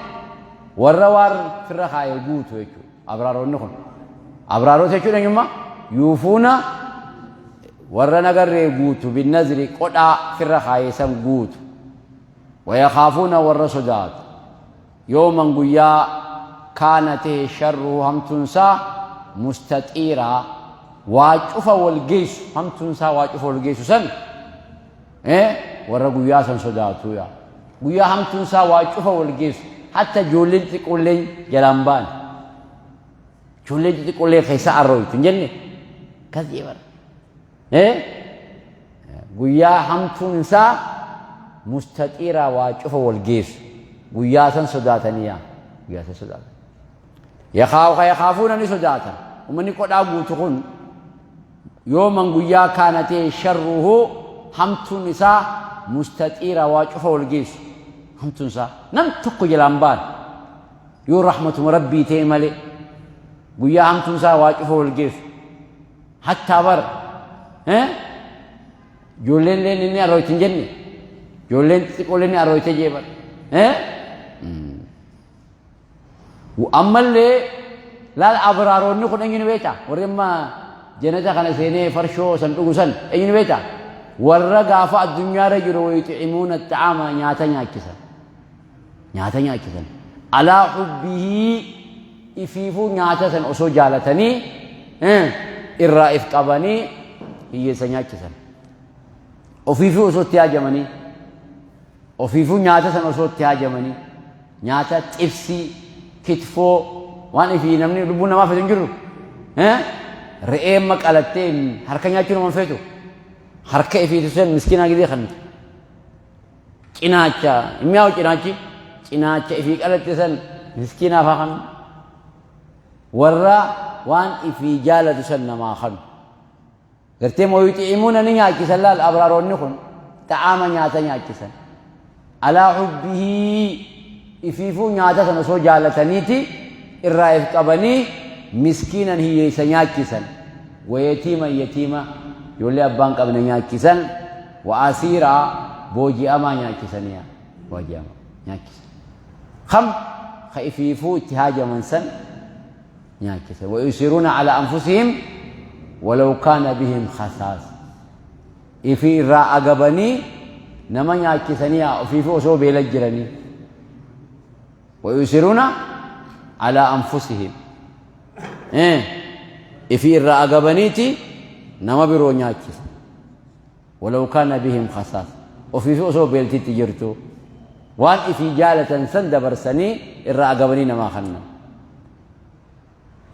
warra waan firra kaaye guutu jechuudha. Abraaroonni kun. Abraaroota jechuudha eenyummaa? Yuufuuna warra nagarree guutu binnazri qodhaa firra kaaye san guutu. Wayakaafuuna warra sodaatu. Yooman guyyaa kaana tahe sharruhu hamtuunsaa mustaxiiraa waa cufa wal geessu, hamtuunsaa waa cufa wal geessu san warra guyyaa san sodaatu yaa guyyaa hamtuunsaa waa cufa wal geessu, hatta ijoolleen xixiqqoolleen jalaan ba'an. Ijoollee xixiqqoollee keessa arrooytu hin jenne akkas jee bara. Guyyaa hamtuun isaa mustaxiiraa waa cufa wal geessu. Guyyaa san sodaatanii yaa. Guyyaa san sodaatan. Yakaafu yakaafuuna ni sodaatan. Uummanni qodhaa guutu kun yooman guyyaa kaana ta'e sharruhu hamtuun isaa mustaxiiraa waa cufa wal geessu. Hamtuun isaa nam tokko jalaan baane. Yoo rahmatuma rabbii ta'e malee guyyaa hamtuun isaa waa cufa wal geessu. Hattaa bar ijoolleen illee inni arrooyte hin jenne ijoolleen xixiqqoollee ni arrooyte jee bar. Ammallee laal abraaroonni kun eenyu ni beekta? Warri amma jannata kana seenee farshoo san dhugu san eenyu ni beekta? Warra gaafa addunyaarra jiru wayuximuuna xaama nyaata nyaachisan. Nyaata nyaachisan. Alaa hubbihii ifiifuu nyaata san osoo jaalatanii irraa if qabanii hiyyeessa nyaachisan. Ofiifuu osoo itti haajamanii ofiifuu nyaata san osoo itti haajamanii nyaata xibsii kitfoo waan ifii namni lubbuun namaa feetu hin jiru. Re'ee amma qalattee harka nyaachuu nama feetu harka ifiitu san miskiinaa gidee kan cinaacha hin mi'aawu cinaachi cinaacha ifii qalatte san miskiinaaf haa kanu warra waan ifii jaalatu san namaa kanu gartee moo yuxi'imuuna ni nyaachisan laal abraaroonni kun xa'aama nyaata nyaachisan alaa hubbihii ifiifuu nyaata san osoo jaalataniiti irraa if qabanii miskiinan hiyyeessa nyaachisan wayatiiman yatiima ijoollee abbaan qabne nyaachisan wa asiiraa booji'amaa nyaachisaniya booji'amaa nyaachisan kam ka ifiifuu itti haajaman san nyaachisan wa yusiruuna ala anfusihim walaw kaana bihim khasaas ifii irraa agabanii nama nyaachisanii ofiifuu osoo beela jiranii wa yusiruuna ala anfusihim ifii irraa agabaniiti nama biroo nyaachisa walaw kaana bihim khasaas ofiifuu osoo beeltitti jirtu waan ifii jaalatan san dabarsanii irraa agabanii namaa kannan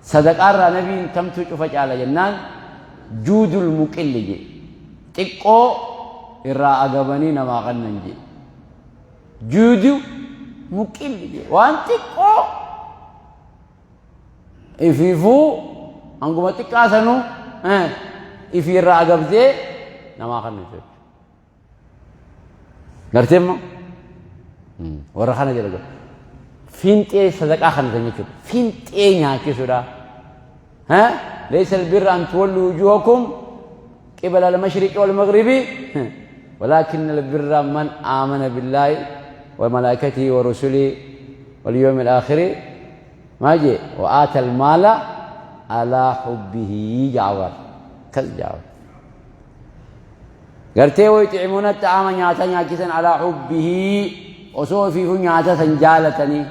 sadaqaarraa nabiin tamtuu cufa caala jennaan juudul muqilli je xiqqoo irraa agabanii namaa kannan je juudu muqilli je waan xiqqoo ifiifuu hanguma xiqqaa sanuu ifii irraa agabdee namaa kannu jechuudha. Gartee immoo warra kana jedha fiinxee sadaqaa kana tan jechuudha. Fiinxee nyaachisuudha. ليس البر أن تولوا وجوهكم قبل المشرق والمغرب ولكن البر من آمن بالله وملائكته ورسله واليوم الآخر ما جي وآتى المال على حبه جعور كذ جعور gartee ويطعمون الطعام nyaata nyaachisan على حبه osoo ofiifuu nyaata san jaalatanii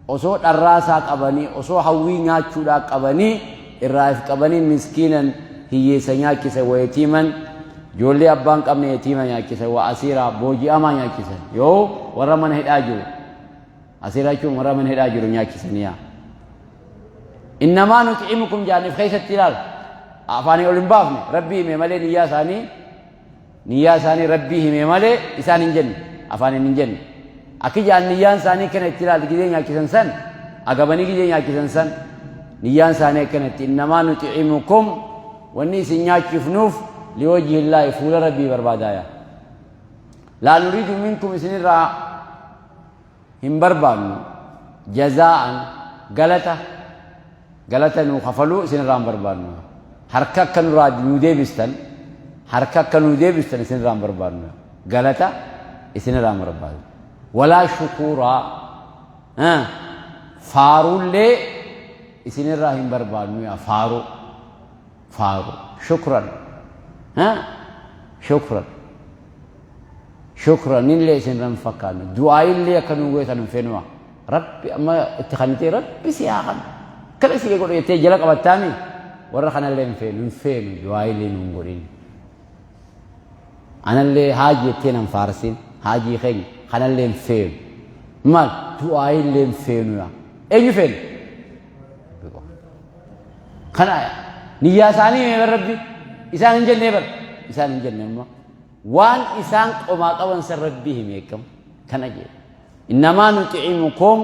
osoo dharraasaa qabanii osoo hawwii nyaachuudhaa qabanii irraa if qabanii miskiinan hiyyeessa nyaachisan ويتيما ijoollee abbaan qabne yatiima nyaachisan وأسيرا booji'amaa nyaachisan yoo warra mana hidhaa jiru أسيرا jechuun warra mana hidhaa jiru nyaachisaniyaa إنما نطعمكم jaaniif keessatti ilaal afaanii ol hin baafne rabbii hime malee niyyaa isaanii niyyaa isaanii rabbii hime malee isaan hin jenne afaaniin hin jenne akki jaan niyyaan isaanii kana itti ilaal gidee nyaachisan san agabanii gidee nyaachisan san niyyaan isaanii akkanatti إنما نطعمكم wanni isin nyaachifnuuf لوجه الله fuula rabbii barbaadaaya لا نريد منكم isinirraa hin barbaannu جزاء galata galata nuu kafaluu isinirraa hin barbaannu harka akka nurraa nuu deebistan harka akka nuu deebistan isinirraa hin barbaannu galata isinirraa hin barbaannu ولا شكورا faaruullee isinirraa hin barbaannu yaa faaruu faaruu شكرا شكرا شكرا illee isinirra hin fakkaannu du'aa illee akka nuu gootan hin feenuwa rabbi amma itti kanitee rabbi si haa kanu akkana si godhu jettee jala qabattaami warra kanallee hin feenu hin feenu du'aa illee nuun godhin anallee haaji jettee nan faarsin haajii keenya kanallee hin feenu maal du'aa illee hin feenu yaa eenyu feenu. Kana niyyaa isaanii hime bar Rabbi. Isaan hin jennee bar. Isaan hin jenne amma. Waan isaan qomaa qaban san Rabbi hime akkam. Kana jee. Innamaa nuxi'imukum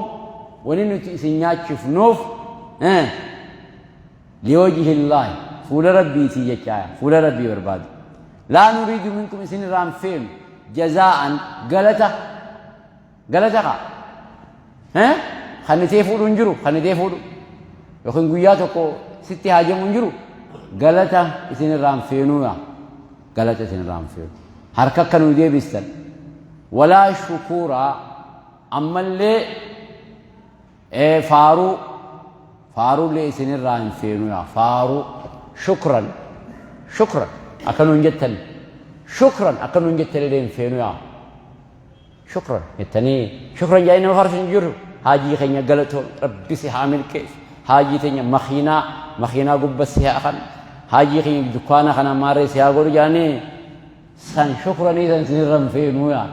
wani nuti isin nyaachifnuuf liwajhillaahi fuula Rabbiitii jechaa fuula Rabbii barbaadu. Laa nuriidu minkum isin irraa hin feenu jazaa'an galata galata kaa kannitee fuudhu hin jiru kannitee fuudhu yookiin guyyaa tokko sitti haajamu hin jiru galata isin irraa hin feenuu galata isin irraa hin feenu harka akka nu deebistan walaa shukuuraa ammallee faaruu faaruullee isin irraa hin feenu yaa faaruu shukran shukran akka nuun jettan shukran akka nuun jettanillee hin feenu yaa shukran jettanii shukran jedhanii nama faarsu hin jiru haajii keenya galatoon rabbi si haa milkeessu haajii teenya makiinaa makiinaa gubba si haa kan haajii keenya dukkaana kana maarree si haa godhu jedhanii san shukranii san isinirra hin feenuu yaa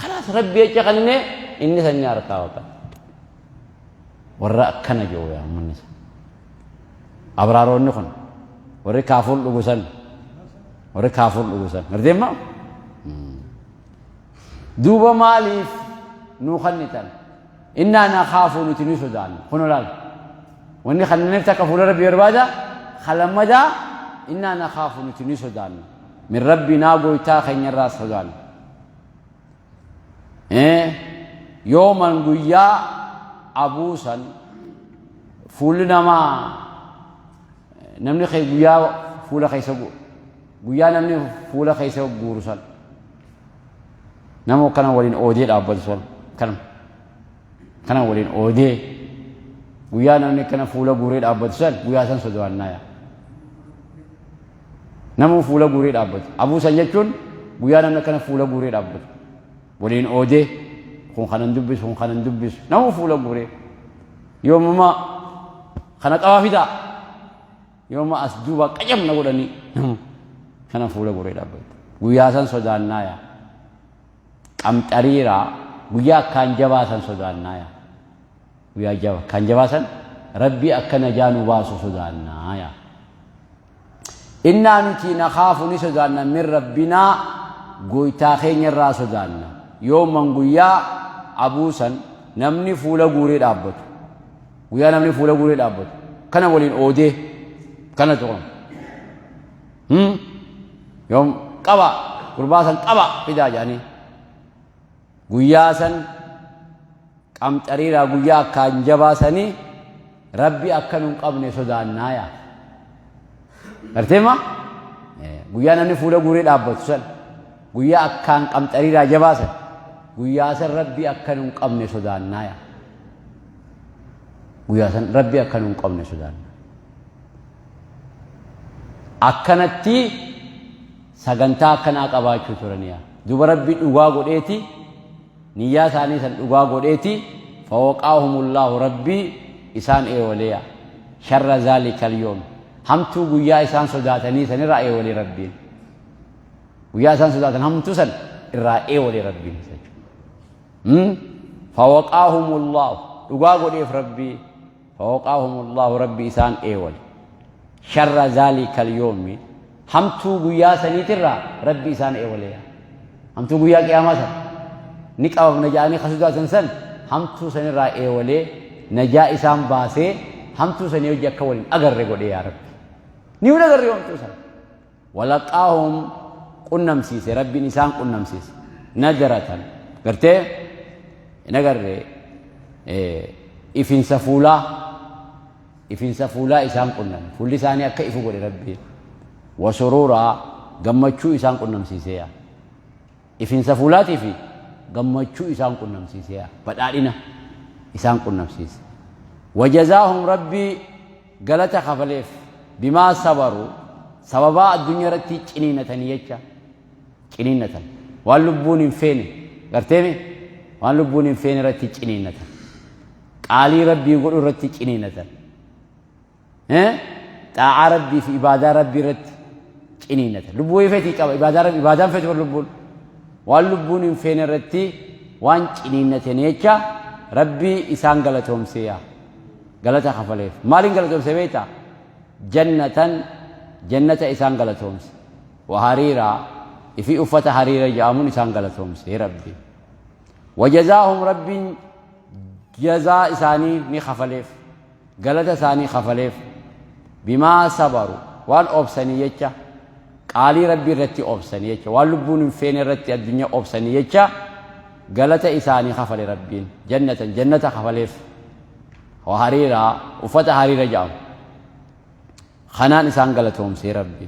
khalaas rabbi jecha kanine inni san ni harkaa waqa warra akkana jiru yaa ummanni san abraaroonni kun warri kaafuur dhugu san warri kaafuur dhugu san garteemma duuba maaliif nuu kannitan innaa nakhaafuu nuti ni sodaanna kun olaal wanni kannineef takka fuula rabbi barbaada kalammadaa innaa nakhaafuu nuti ni sodaanna min rabbinaa goytaa keenyarraa sodaanna Yooman guyyaa abuusan fuulli namaa namni kee guyyaa fuula keessa guyyaa namni fuula keessa guuru san nama kana waliin oodee dhaabbatu san kana kana waliin oodee guyyaa namni kana fuula guuree dhaabbatu san guyyaa san sodaannaa yaa. Namuu fuula guuree dhaabbatu. Abuusan jechuun guyyaa namni akkana fuula guuree dhaabbatu. Waliin oodee kun kanan dubbisu kun kanan dubbisu namuu fuula guuree. Yoomuma kana qabaa fidaa. Yooma as duuba qacam na godhanii kana fuula guuree dhaabbatu. Guyyaa san sodaannaa yaa. Qamxariiraa guyyaa akkaan jabaa san sodaannaa yaa. Guyyaa jaba akkaan jabaa san rabbii akka najaa nu baasu sodaannaa yaa. Innaa nuti nakhaafu ni sodaanna min rabbinaa gooytaa keenya irraa sodaanna yooman guyyaa abuusan namni fuula guuree dhaabbatu guyyaa namni fuula guuree dhaabbatu kana waliin oodee kana tuqan yoom qaba gurbaa san qaba fidaa jedhanii guyyaa san qamxariiraa guyyaa akkaan jabaa sanii rabbi akka nun qabne sodaannaa yaa garteema guyyaa namni fuula guuree dhaabbatu san guyyaa akkaan qamxariiraa jabaa san guyyaa san rabbi akka nun qabne sodaannaa yaa guyyaa san rabbi akka nun qabne sodaannaa akkanatti sagantaa akkanaa qabaachuu turaniya duba rabbi dhugaa godheeti Niyyaa isaanii san dhugaa godheeti fawaqaahumullaahu Rabbii isaan eewaleya sharra zaalikal yawm hamtuu guyyaa isaan sodaatanii san irraa eewale Rabbiin guyyaa isaan sodaatan hamtuu san irraa eewale Rabbiin jechuudha. Fawaqaahumullaahu dhugaa godheef Rabbii fawaqaahumullaahu Rabbi isaan eewale sharra zaalikal yawmi Hamtuu guyyaa saniitirraa Rabbi isaan eewaleya. Hamtuu guyyaa qiyaamaa san ni qabamna ja'anii ka sodaatan san hamtuu sanirraa eewalee najaa isaan baasee hamtuu sanii hojii akka waliin agarre godhee yaa Rabbi. Ni hin agarre hamtuu san. Walaqaahum qunnamsiise Rabbiin isaan qunnamsiise. Nadaratan gartee hin agarre ifinsa fuulaa Ifinsa fuulaa isaan qunname. Fuulli isaanii akka ifu godhe Rabbiin. Wa suruuraa gammachuu isaan qunnamsiiseera. Ifinsa fuulaatii fi gammachuu isaan qunnamsiiseera. Badhaadhina isaan qunnamsiise. Wajazaahum Rabbii galata kafaleef bimaa sabaru sababaa addunyaa irratti ciniinatanii jecha ciniinnatan. Waan lubbuun hin feene garteemi waan lubbuun hin feene irratti ciniinnatan. Qaalii Rabbii godhu irratti ciniinatan. Xaa'aa Rabbii fi ibaadaa Rabbii irratti ciniinatan. Lubbuu wayii feetii qaba. Ibaadaa Rabbii ibaadaan feetu bar lubbuun. Waan lubbuun hin feene irratti waan ciniinnatan jecha Rabbii isaan galatoomsee yaa. Galata kafaleef. Maaliin galatoomsee beektaa? Jannatan jannata isaan galatoomse. Wa hariiraa ifii uffata hariira ja'amuun isaan galatoomse Rabbiin. Wajazaahum Rabbiin jazaa isaanii ni kafaleef. Galata isaanii kafaleef. Bimaa sabaru waan obsanii jecha qaalii Rabbii irratti obsanii jecha waan lubbuun hin feene irratti addunyaa obsanii jecha galata isaanii kafale Rabbiin jannatan jannata kafaleef. Wa hariiraa uffata hariira ja'amu. Kanaan isaan galatoomsee Rabbi.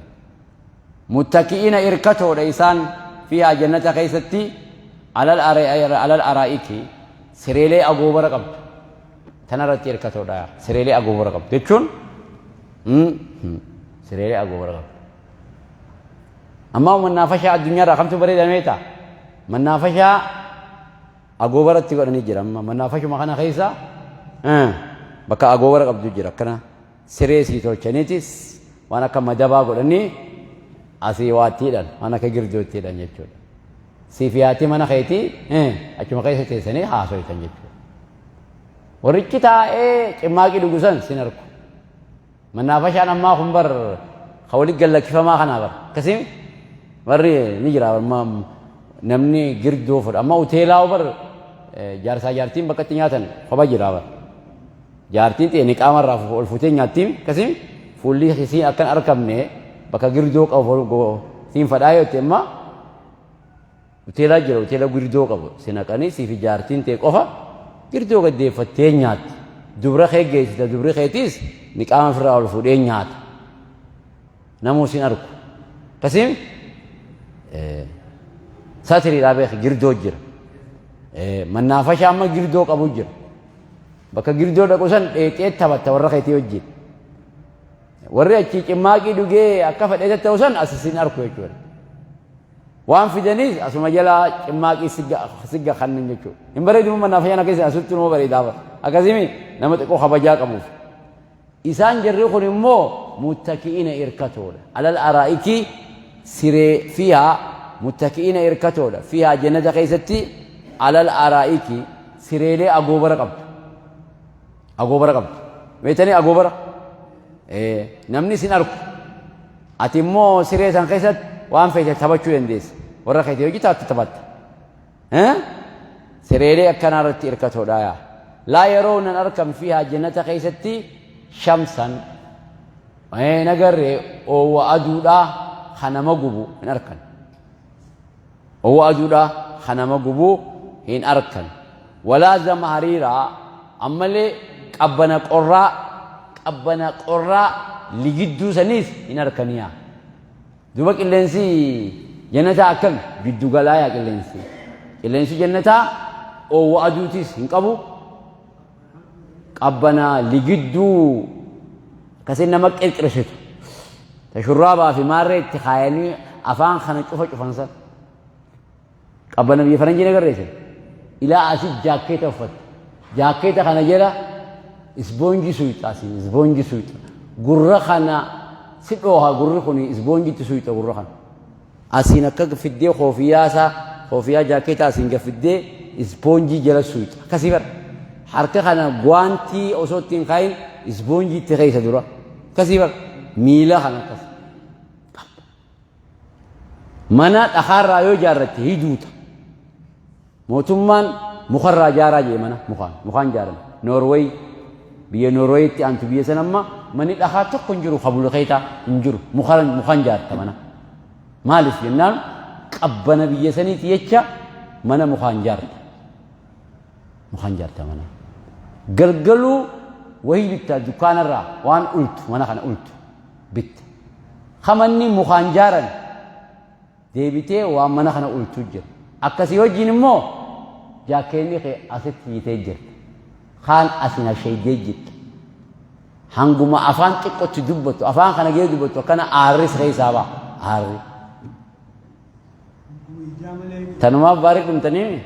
Muttaki'ina irkatoodha isaan fiihaa jannata keessatti alal araa'iki sireelee agoobara qabdu. Tanarratti irkatoodha sireelee agoobara qabdu jechuun sireelee agoobara qabdu. Ammaa mannaafashaa addunyaarraa kamtu bareeda meeta? Mannaafashaa agoobaratti godhanii jira amma mannaafashuma kana keessa bakka agoobara qabdu jira akkana. Siree sii tolchaniitis waan akka madabaa godhanii asii waatti hidhan waan akka girdootti hidhan jechuudha. Siif yaatii mana keetii achuma keessa teessanii haasoytan jechuudha. Warrichi taa'ee cimmaaqii dhugu san sin arku. Mannaafashaan ammaa kun bar ka walitti gallakkifamaa kanaa bar. Akkasii warri ni jira amma namni girdoo fudha. Amma hoteelaa bar jaarsaa jaartiin bakka itti nyaatan kopha jira bar. Jaartiin tee niqaama irraa ol fuutee nyaattiim akkasii fuulli isiin akkan arkamne bakka girdoo qabu siin fadhaa yoo ta'e amma hoteelaa jira hoteela girdoo qabu si naqanii siifi jaartiin tee qofa girdoo gaddeeffattee nyaatti dubra kee geessita dubri keetiis niqaama ofirraa ol fuudhee nyaata namuu sin arku akkasii satiriidhaa beeki girdoo jira mannaafashaa amma girdoo qabu jira. Bakka girdoo dhaqu san dheexee taphatta warra keetii wajjin. Warri achii cimmaaqii dhugee akka fedhee ta'u san as isin arku jechuudha. Waan fidaniis asuma jalaa cimmaaqii sigga kannan jechuudha. Hin bareedu manaa fayyana keessa asitti numa bareedaa bara. Akkasimi nama xiqqoo kabajaa qabuuf. Isaan jarri kun immoo muttaki'ina irkatoodha. Alal araa'iki siree fiihaa muttaki'ina irkatoodha. Fiihaa jannata keessatti alal araa'iki sireelee agoobara qabdu. Agoobara qabdu. Beektanii agoobara? Namni isin arku. Ati immoo siree san keessatti waan feete taphachuu dandeessa. Warra keetii hojii taatu taphatta. Sireelee akkanaa irratti irkatoodha yaa. Laa yeroo nan arkan fiihaa jannata keessatti shamsan nagarree oowwa aduudhaa kan nama gubu hin arkan. Oowwa aduudhaa kan nama gubu hin arkan. Walaa zamhariiraa ammallee qabbana qorraa qabbana qorraa ligidduu saniis hin arkaniyaa. Duuba qilleensi jannataa akkami? Giddu galaa yaa qilleensi. Qilleensi jannataa oowwa aduutis hin qabu. Qabbana ligidduu akkasiin nama qirqirsitu. Ta shurraabaa fi maarree itti kaayanii afaan kana cufa cufan san. Qabbana biyya faranjii nagarreessan. Ilaa asii jaakkeeta uffatte. Jaakkeeta kana jala isboonjii suyxa asiin isboonjii suyxa. Gurra kana si dhooha gurri kun isboonjitti suyxa gurra kana. Asiin akka fiddee koofiyyaa isaa koofiyyaa jaakkeeta asiin gad fiddee isboonjii jala suyxa. Akkasii bara. Harka kana gwaantii osoo ittiin kaayin isboonjii itti keessa dura. Akkasii bara. Miila kana akkas. Mana dhakaarraa yoo ijaarratte hiduuta. Mootummaan mukarraa ijaaraa jee mana mukaan mukaan ijaaran. Noorweey biyya Noorweeyitti aantu biyya san amma manni dhakaa tokko hin jiru kabulkeetaa hin jiru mukaan mukaan ijaarta mana. Maaliif jennaan qabbana biyya saniiti jecha mana mukaan ijaarta. Mukaan ijaarta mana. Galgaluu wahii bittaa dukkaanarraa waan ultu mana kana ultu. bitta. Ka manni mukaan jaaran deebitee waan mana kana ultuu jira. Akkasii wajjin immoo jaakkeenni kee asitti hiitee jirta. Kaan asin hasheeydee jirta. Hanguma afaan xiqqotti dubbattu afaan kana gee dubbattu akkana aarri si keessaa ba'a. Aarri. Tanumaaf baarii dhumtanii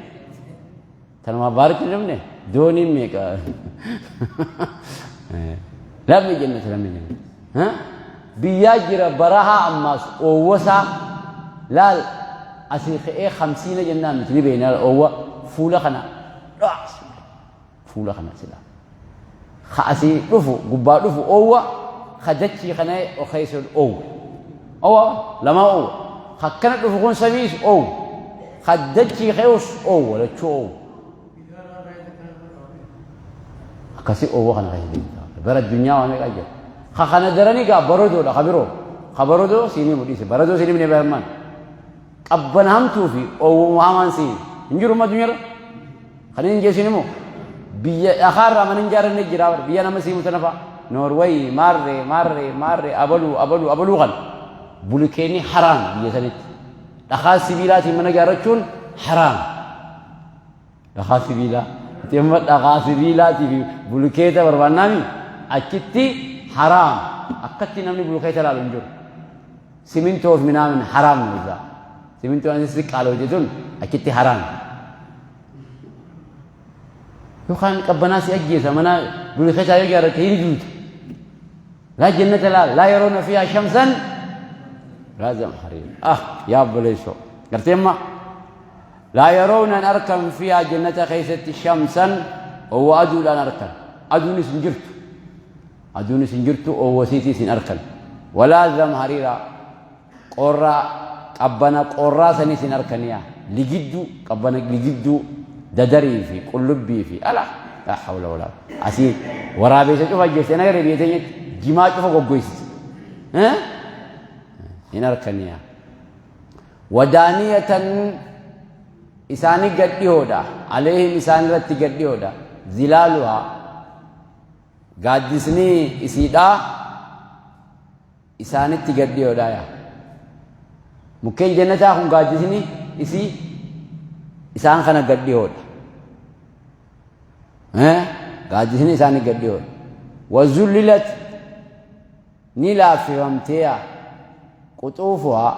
Tanumaaf baaritti hin dhumne dooniin meeqa lammi jennata lammi jennata. Biyyaa jira barahaa ammaas oowwasaa laal asii ka'ee hamsiina jennaan nuti ni beekna oowwa fuula kana fuula kana sila. Ka asii dhufu gubbaa dhufu oowwa Ka dachii kana keessa oowwe. Oowwa lamaa oowwa. Ka akkana dhufu kun samiis oowwa. Ka dachii keessa oowwa lachuu oowwa. Akkasii oowwa kana keessa deemta. Bara addunyaa waa meeqa jira. Ka kana daranii gaa barodoodha ka biroo. Ka barodoo siinii mudhiise. Barodoo siinii mine barmaan. Qabbana hamtuu fi oowwuma hamaan siin hin jiru amma addunyaarra. Kan inni jeessin immoo biyya dhakaarraa mana hin jaaranne jira bara biyya nama siimu tana fa'a. Noorweey maarree maarree maarree abaluu abaluu abaluu kan bulukeenni haraam biyya sanitti. Dhakaa sibiilaatiin mana ijaarrachuun haraam. Dhakaa sibiilaa. Ati amma dhakaa sibiilaatii fi bulukeeta barbaannaami achitti haraam. Akkatti namni bulukeeta ilaalu hin jiru. Simintoo fi minaamin haraam nu isaa. Simintoo anis qaalooyte tun achitti haraam. Yookaan qabbanaa si ajjeesa mana bulukeetaa yoo ijaarratte hin duuta. Laa jannata laa laa yeroona fiihaa shamsan laa zamhariir. Ah yaa obboleessoo. Gartee amma laa yeroona hin arkan fiihaa jannata keessatti shamsan oowwa aduudhaan arkan. Aduunis hin jirtu. Aduunis hin jirtu oowwasiitiis hin arkan. Walaa zamhariira qorraa qabbana qorraa sanis hin arkaniya. Ligidduu qabbana ligidduu dadarii fi qullubbii fi ala laa hawla walaa asii waraabeessa cufa ajjeeste hin agarre biyya teenyatti jimaa cufa goggoysiti. Hin arkaniya. Wadaaniyatan isaanii gad dhihoodha. Aleehim isaan irratti gad dhihoodha. Zilaaluhaa Gaaddisni isiidhaa isaanitti gad dhiyoodha yaa. Mukkeen jannataa kun gaaddisni isii isaan kana gad dhiyoodha. Gaaddisni isaanii gad dhiyoodha. Wazullilat ni laaffifamteeya quxuufuhaa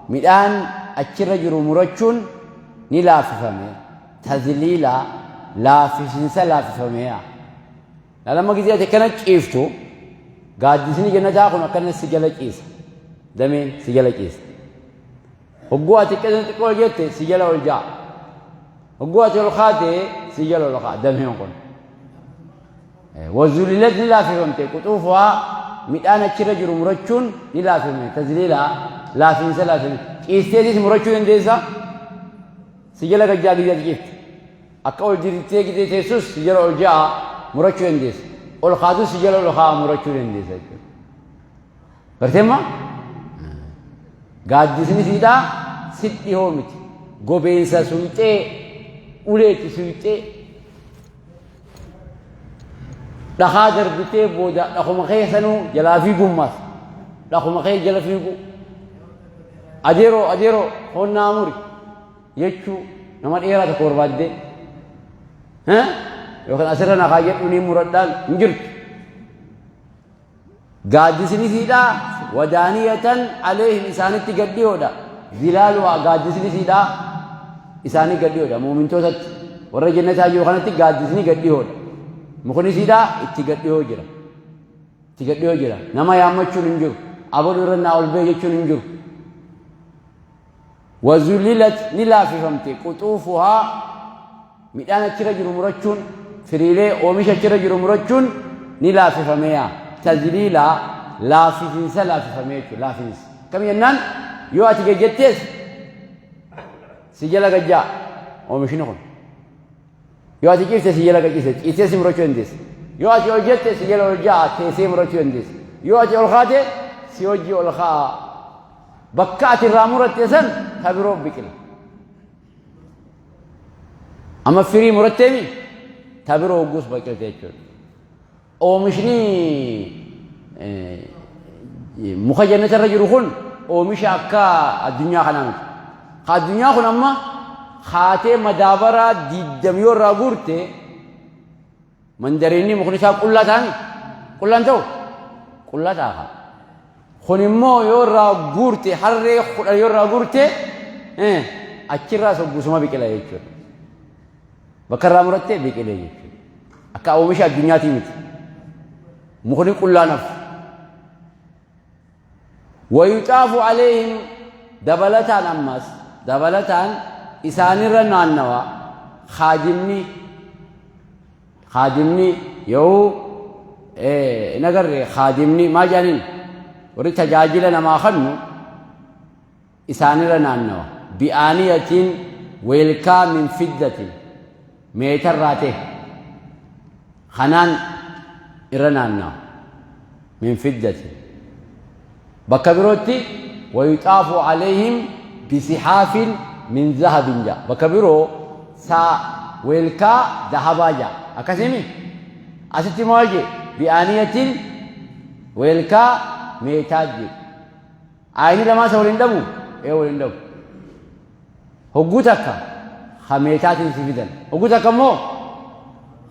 midhaan achirra jiru murachuun ni laaffifame tazliilaa laaffisinsa laaffifameeya. Laalama gizee ati akkana ciiftu gaaddisni jannataa kun akkana si jala ciisa. Dameen si jala ciisa. Hogguu ati qeessa xiqqoo ol jette si jala ol ja'a. Hogguu ati ol kaate si jala ol ka'a dameen kun. Wazulilat ni laaffifamte quxuufuhaa midhaan achirra jiru murachuun ni laaffifame tazliilaa laafiinsa laaffifame ciisteetis murachuu dandeessa si jala gajjaa gizee ati ciifte. Akka ol diriirtee gizee teessus si jala ol ja'a murachuu dandeessa. Ol kaatus si jala ol kaa'a murachuu dandeessa jechuudha. Garteemma? Gaaddisni siidhaa sit dhihoo miti. Gobeensa suyxee uleetti suyxee dhakaa darbitee booda dhakuma keessanuu jalaa fiigummaas dhakuma kee jala fiiguu adeeroo adeeroo honnaa muri jechuu nama dheeraa tokko barbaaddee yookaan asirra na kaayyadhu ni muradhaan hin jirtu. Gaaddisni siidhaa wadaaniyatan aleehim isaanitti gad dhiyoodha. Zilaaluhaa gaaddisni siidhaa isaanii gad dhiyoodha. Muumintootatti warra jannataa jiru kanatti gaaddisni gad dhiyoodha. Mukni siidhaa itti gad dhiyoo jira. Itti gad dhiyoo jira. Nama yaammachuun hin jiru. Abaluu irra naa ol ba'e jechuun hin jiru. Wazulilat ni laaffifamte quxuufuhaa midhaan achirra jiru murachuun firiilee oomisha achirra jiru murachuun ni laaffifameeya tazliilaa laaffifinsa laaffifamee jechuudha laafinsa akkam jennaan yoo ati gajjattees si jala gajjaa oomishni kun yoo ati ciifte si jala gaccise ciistee si murachuu dandeessa yoo ati ol jette si jala ol ja'a teessee murachuu dandeessa yoo ati ol kaate si hojii ol ka'a Bakka ati irraa muratte san ta biroo biqila. Amma firii muratteemi ta biroo hogguus biqilte jechuudha. Oomishni muka jannata irra jiru kun oomisha akka addunyaa kanaa miti. Ka addunyaa kun amma kaatee madaabaraa diddam yoo irraa guurte Mandariinni mukni isaa qullaa ta'ani? Qullaan ta'u? Qullaa ta'a kaa. Kun immoo yoo irraa guurte harree 10 yoo irraa guurte achirraas hoggusuma biqila jechuudha. Bakka irraa muratte biqile jechuudha. Akka oomisha addunyaatii miti. Mukni qullaan hafu. Wayuxaafu aleehim dabalataan ammas dabalataan isaanirra naannawa khaadimni khaadimni yoo Hin agarre khaadimni maal jedhaniin warri tajaajila namaa kannu isaanirra naannawa. Bi'aaniyatiin weelkaa min fiddatin meetarraa ta'e kanaan irra naannawa. Min fiddatin. Bakka birootti wayuxaafu alayhim bisihaafin min zahabin jedha. Bakka biroo saa weelkaa dahabaa jedha. Akkasimi asitti maal jedhe bi'aaniyatin weelkaa meetaa jedhe. Aayini lamaan isa waliin dhabu? Ee waliin dhabu. Hogguu takka ka meetaatiin si fidan. Hogguu takka immoo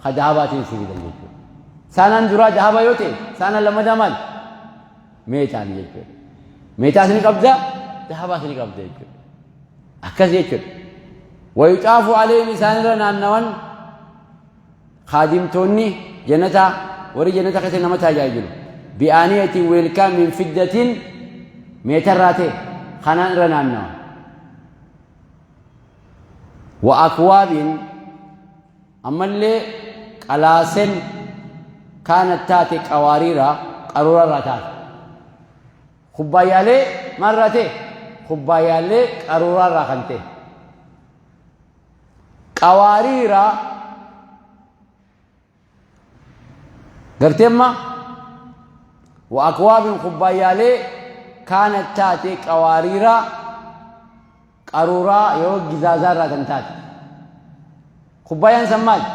ka dahabaatiin si fidan jechuudha. Saanaan duraa dahaba yoo ta'e saanaan lammataa maal? Meetaan jechuudha. Meetaas ni qabda, dahabaas ni qabda jechuudha. Akkas jechuudha. Wayuxaafu alayhim isaanirra naannawan Khaadimtoonni jannataa, warri jannata keessa nama tajaajilu, bi'aaniyatin weelkaa min fiddatin meetarraa ta'e kanaan irra naannawa. Wa akwaabin ammallee qalaasen kaanat taate qawaariira qaruurarraa taate. Kubbaayyaalee maalirraa ta'e? Kubbaayyaalee qaruuraarraa kan ta'e. Qawaariira gartee amma wa akwaabin kubbaayyaalee kaanat taate qawaariira qaruuraa yoo gizaazaa irraa kan taate kubbaayyaan san maali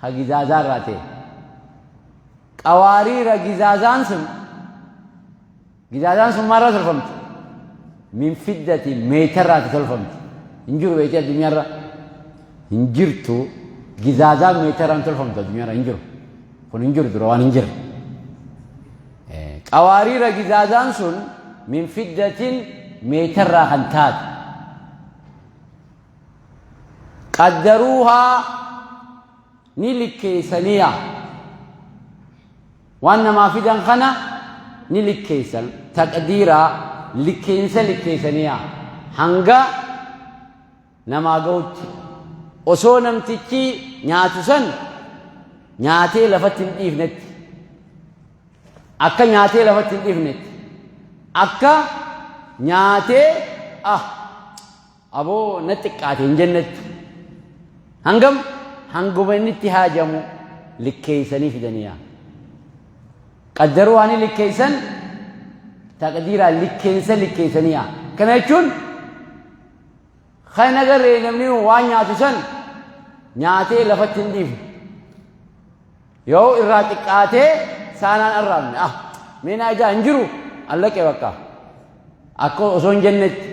ka gizaazaa irraa ta'e qawaariira gizaazaan sun Gizaazaan sun maalirraa tolfamti? Min fiddati meetarraati tolfamti. Hin jiru beektii addunyaarra. Hin jirtu gizaazaan meetarraan tolfamtu addunyaarra hin jiru. Kun hin jiru dura waan hin jirre. Qawaariira gizaazaan sun min fiddatin meetarraa kan taate. Qaddaruuhaa ni likkeessaniya. Waan namaa fidan kana ni likkeessan taqdiiraa likkeensa likkeessaniya hanga namaa gahutti osoo namtichi nyaatu san nyaatee lafatti hin dhiifnetti akka nyaatee lafatti hin dhiifnetti akka nyaatee ah Aboo na xiqqaate hin jennetti. Hangam hanguma inni itti haajamu likkeeysanii fidaniya. Qaddaruu haani likkeeysan taqdiiraa likkeensa likkeeysaniya. Kana jechuun kan agarree namni waan nyaatu san nyaatee lafatti hin dhiifne. Yoo irraa xiqqaatee saanaan arraabne ah mee naa ijaa hin jiru allaqe bakka akka osoo hin jennetti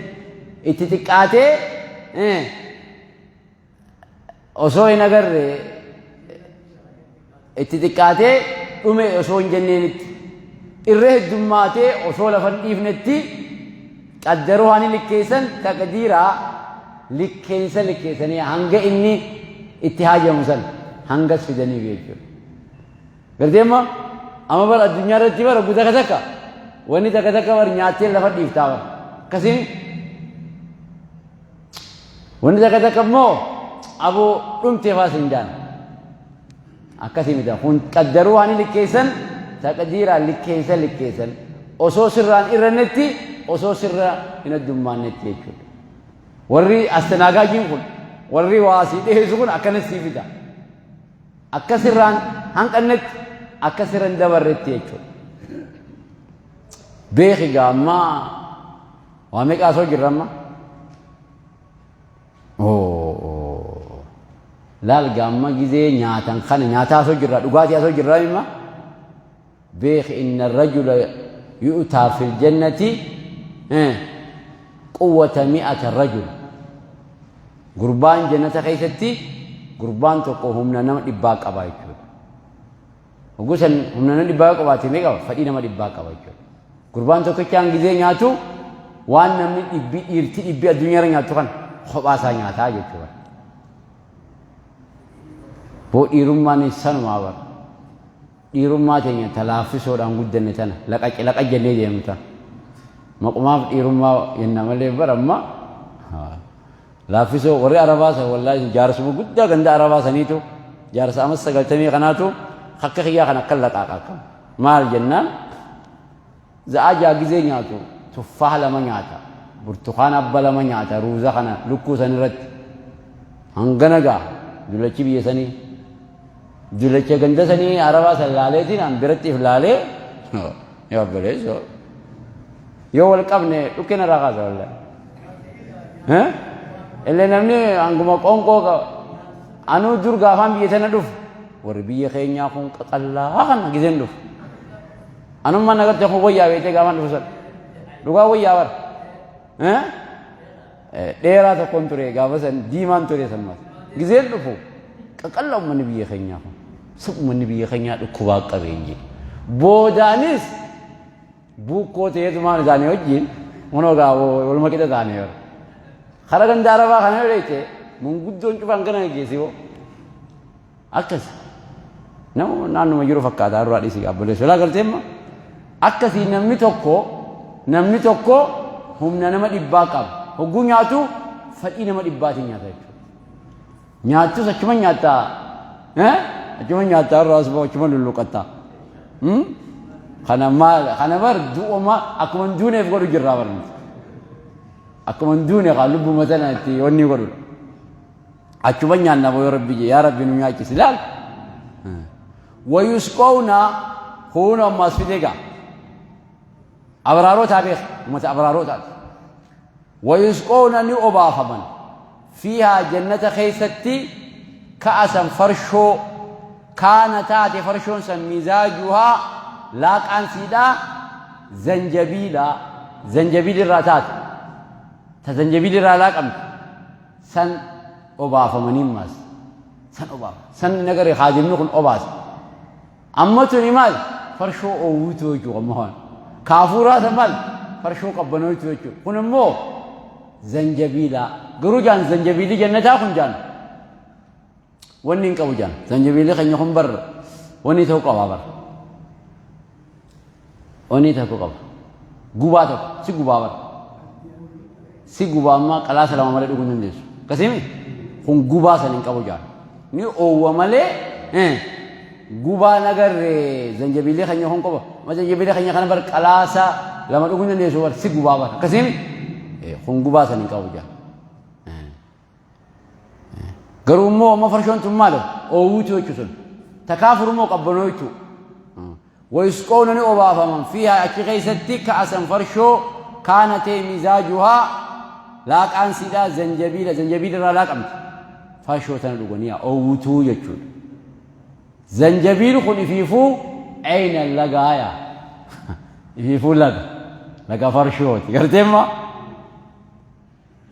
itti xiqqaatee osoo hin agarre itti xiqqaatee dhume osoo hin jenneenitti irra heddummaatee osoo lafa hin dhiifnetti qaddaruu haani likkeessan taqdiiraa likkeensa likkeessanii hanga inni itti haajamu san hangas fidaniif jechuudha. Gartee amma amma bara addunyaa irratti bara guddaa takka takka wanni takka takka bara nyaattee lafa dhiiftaa bara akkasiin wanni takka takka immoo aboo dhumtee faa siin jaan akkasii miti kun qaddaruu waan likkeessan taqdiiraan likkeessa likkeessan osoo sirraan irrannetti osoo sirra hin addummaannetti jechuudha. Warri astanaagaajiin kun warri waa sii dhiheessu kun akkana sii fida. Akka sirraan hanqannetti akka sirra hin dabarretti jechuudha. Beeki gaa amma waa meeqa asoo jirra amma? Laal gaa amma gizee nyaatan kana nyaataa asoo jirra dhugaatii asoo jirra imma beeki inna rajula yu'taa fil jannati quwwata mi'ata rajul gurbaan jannata keessatti gurbaan tokko humna nama dhibbaa qaba jechuudha. Hogguu san humna nama dhibbaa yoo qabaate mee qaba fedhii nama dhibbaa qaba jechuudha. Gurbaan tokkichaan gizee nyaatu waan namni dhibbi dhiirti dhibbi addunyaarra nyaattu kan kophaa isaa nyaataa jechuudha. Boo dhiirummaan sanumaa bara. Dhiirummaa teenya ta laaffisoodhaan guddanne tana laqaci laqac jennee deemnu tana. Maqumaaf dhiirummaa jenna malee bara amma laaffisoo warri Arabaa san wallaahi jaarsuma guddaa ganda Arabaa saniitu jaarsa amma 90 kanaatu Akka kiyyaa kan akka laqaaqa akkam. Maal jennaan za'aa jaa gizee nyaatu tuffaa lama nyaata. Burtukaana abba lama nyaata ruuza kana lukkuu san irratti. Hangana gaa dullachi biyya sanii. Dullacha ganda sanii arabaa san laaleetiin an biratti if laalee yaa obboleessoo. Yoo wal qabne dhukkee narraa kaasa wallahi. Illee namni hanguma qoonqoo qaba. Anuu dur gaafaan biyya tana dhufu warri biyya keenyaa kun qaqallaa kana gizeen dhufu. Anummaan agartee kun wayyaa beektee gaafaan dhufu sana. Dhugaa wayyaa bara. Dheeraa tokkoon ture gaafa san diimaan ture san mata. Gizeen dhufu qaqallaa uummanni biyya keenyaa kun. Sub uummanni biyya keenyaa dhukkubaa qabeen jedhe. Boodaanis Buukkoo ta'eetumaan isaanii wajjin kunoo gaa waluma qixa ta'anii yeroo. Kara ganda arabaa kana yoo dheeyte manguddoon cufaan kana geggeessi hoo. Akkas. Nama naannuma jiru fakkaata irraa dhiisi obboleessa. Laa galtee amma akkasii namni tokko humna nama dhibbaa qaba. Hogguu nyaatu fedhii nama dhibbaatiin nyaata jechuudha. Nyaattus achuma nyaattaa. Achuma nyaattaa irraa asuma achuma lulluqattaa. Kana maal kana bar du'uma akkuma hin duuneef godhu jirraa bar nuti. Akkuma hin duune kaa lubbuma tana itti wanni godhudha. Achuma nyaanna boo rabbi jee yaa rabbi nu nyaachisi laal. Wayusqoowna kuun ammaas fidee gaa. Abraarotaa beeka uummata abraarotaati. Wayusqoowna ni obaafaman. Fiihaa jannata keessatti ka'asan farshoo kaana taate farshoon san mizaajuhaa laaqaan siidhaa zanjabiila zanjabiil irraa taate ta zanjabiil irraa laaqamte san obaafamanii maas san obaaf san nagare haadimni kun obaasa. Amma tuni maal? Farshoo oowwituu jechuudha amma waan. Kaafuuraa san maal? Farshoo qabbanooytuu jechuudha. Kun immoo zanjabiila. Garuu jaan zanjabiilli jannataa kun jaan wanni hin qabu jaan. Zanjabiilli keenya kun bar wanni ta'u qaba bar. Wanni tokko qaba. Gubaa tokko si gubaa bar. Si gubaa amma qalaasa lama malee dhuguu hin dandeessu. Akkasiimi? Kun gubaa san hin qabu jaan. Ni oowwa malee gubaa nagarre zanjabiilee keenya kun qofa. Ma zanjabiilee keenya kana bar qalaasa lama dhuguu hin dandeessu bar si gubaa bar. Akkasiimi? Kun gubaa san hin qabu jaan. Garuu immoo amma farshoon tun maal oowwitu jechuun sun. Takaafur immoo qabbanoo jechuudha. Wayusqoowna ni obaafaman fiihaa achi keessatti ka'asan farshoo kaana ta'e mizaajuhaa laaqaan siidhaa zanjabiila zanjabiila irraa laaqamti. Farshoo tana dhuganii oowwituu jechuudha. Zanjabiil kun ifiifuu eyna lagaaya. Ifiifuu laga. Laga farshooti. Garteemma?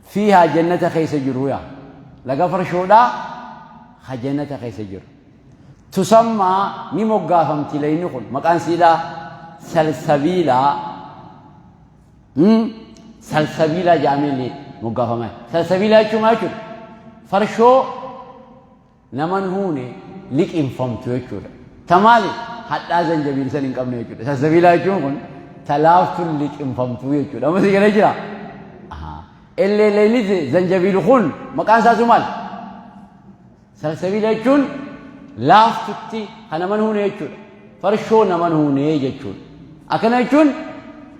Fiihaa jannata keessa jiru yaa laga farshoodhaa ka jannata keessa jiru. Tusammaa ni moggaafamti layni kun maqaan siidhaa salsabiilaa salsabiilaa jedhamee illee moggaafama. Salsabiilaa jechuun maal jechuudha? Farshoo naman huune liqimfamtu jechuudha. Ta maali? Hadhaa zanjabiil san hin qabne jechuudha. Salsabiilaa jechuun kun ta laaftuun liqimfamtu jechuudha. Amma si galee jira? Illee leeyni zanjabiil kun maqaan isaatu maal? Salsabiila jechuun laaftutti kan naman huune jechuudha. Farshoo naman huune jechuudha. Akkana jechuun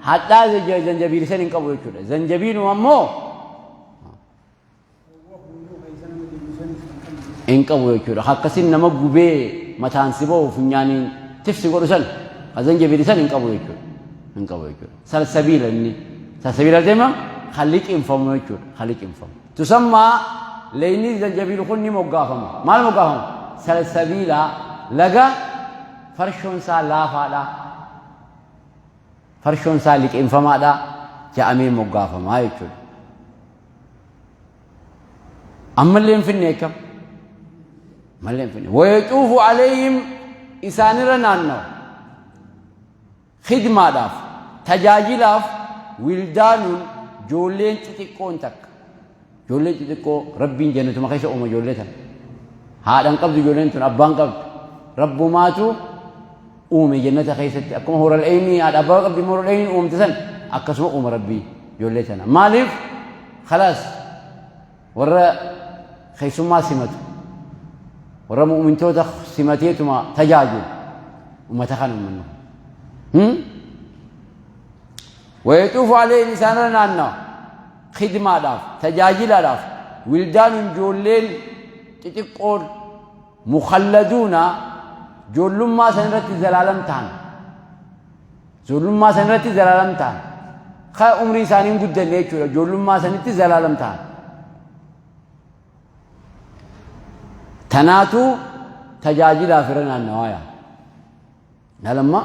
hadhaa zanjabiil san hin qabu jechuudha. Zanjabiiluma ammoo hin qabu jechuudha. Akkasiin nama gubee mataan si ba'u funyaaniin tifsi godhu san ka zanjabiili san hin qabu jechuudha. Hin qabu jechuudha. Salsabiila inni. Salsabiila deema kan liqimfamu jechuudha. Kan liqimfamu. Tusammaa leeyni zanjabiilu kun ni moggaafama. Maal moggaafama? Salsabiila laga farshoon isaa laafaadha. Farshoon isaa liqimfamaadha ja'amee moggaafama jechuudha. Ammallee hin finne akkam? Ammallee hin finne. Wayaxuufu alayhim isaanirra naannawa. Khidmaadhaaf, tajaajilaaf wildaanuun joolleen xixiqqoon takka. Ijoolleen xixiqqoo Rabbiin jannatuma keessa uuma ijoollee tana. Haadhan qabdu ijoolleen tun abbaan qabdu. Rabbumaatu uume jannata keessatti akkuma horal eynii haadha abbaa qabdi immoo horal eyniin uumte san akkasuma uuma Rabbii ijoollee tana. Maaliif? Khalaas warra keessummaa simatu warra mu'mintoota simateetuma tajaajilu. Ummata kana ummanni kun. Wayaxuufu alayhim isaanirra naannawa. Khidmaadhaaf, tajaajilaadhaaf, wildaanun ijoolleen xixiqqoon mukhalladuuna ijoollummaa san irratti zalaalam tahan. Ijoollummaa san irratti zalaalam tahan. Ka umrii isaanii hin guddanne jechuudha. Ijoollummaa sanitti zalaalam tahan. Tanaatu tajaajilaaf irra naannawaa yaa. Lalamma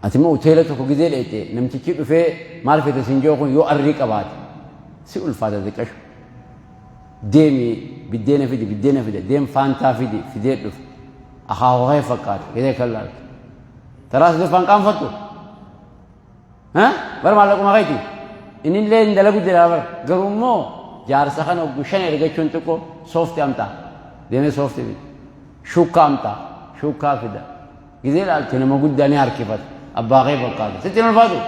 ati immoo hoteela tokko gizee dheeyte namtichi dhufee maal feete sin jiru kun yoo arrii qabaate si ulfaata xiqqashu. Deemi biddeena fidi biddeena fide deem faantaa fidi fidee dhufe akaakuu kee fakkaata gizee kan laaltu. Taraa sadaffaan qaanfattu. Bara maallaquma keeti. Inni illee hin dalagu jira bara. Garuu immoo jaarsa kana oggu shan ergachuun xiqqoo soofti amtaa. Deemee soofti fida. Shukkaa amtaa. Shukkaa fida. Gizee ilaaltu nama guddaa ni harkifata. Abbaa kee fakkaata. Sitti hin ulfaatu.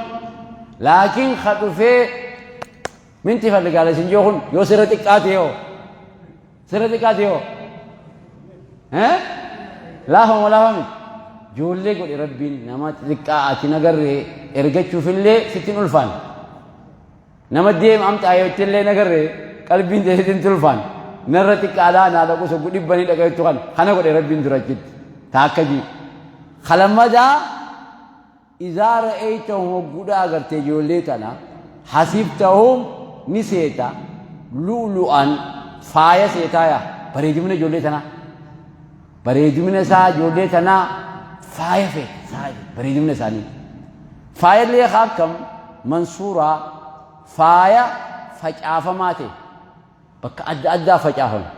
Laakiin ka dhufee minti falligaala isin jiru kun yoo sirra xiqqaate yoo. Sirra xiqqaate yoo. Laafa moo laafa miti? Ijoollee godhe Rabbiin nama xixiqqaa ati nagarree ergachuufillee sitti hin ulfaanne. Nama deem amxaa yoo illee nagarree qalbiin ta'e sitti hin ulfaanne. Narra xiqqaadhaa naa dhaqu soggu dhibbanii dhaqa jettu kana kana godhe Rabbiin dura achitti. Taakka jii. Kalammadaa Izaa ra'eytahum hogguudha agarte ijoollee tana hasibtahum ni seeta lu'lu'an faaya seetaa yaa bareedumina ijoollee tanaa bareedumina isaa ijoollee tanaa faaya feeta faaya bareedumina isaanii faayallee haa akkam mansuuraa faaya facaafamaa ta'e bakka adda addaa facaafame.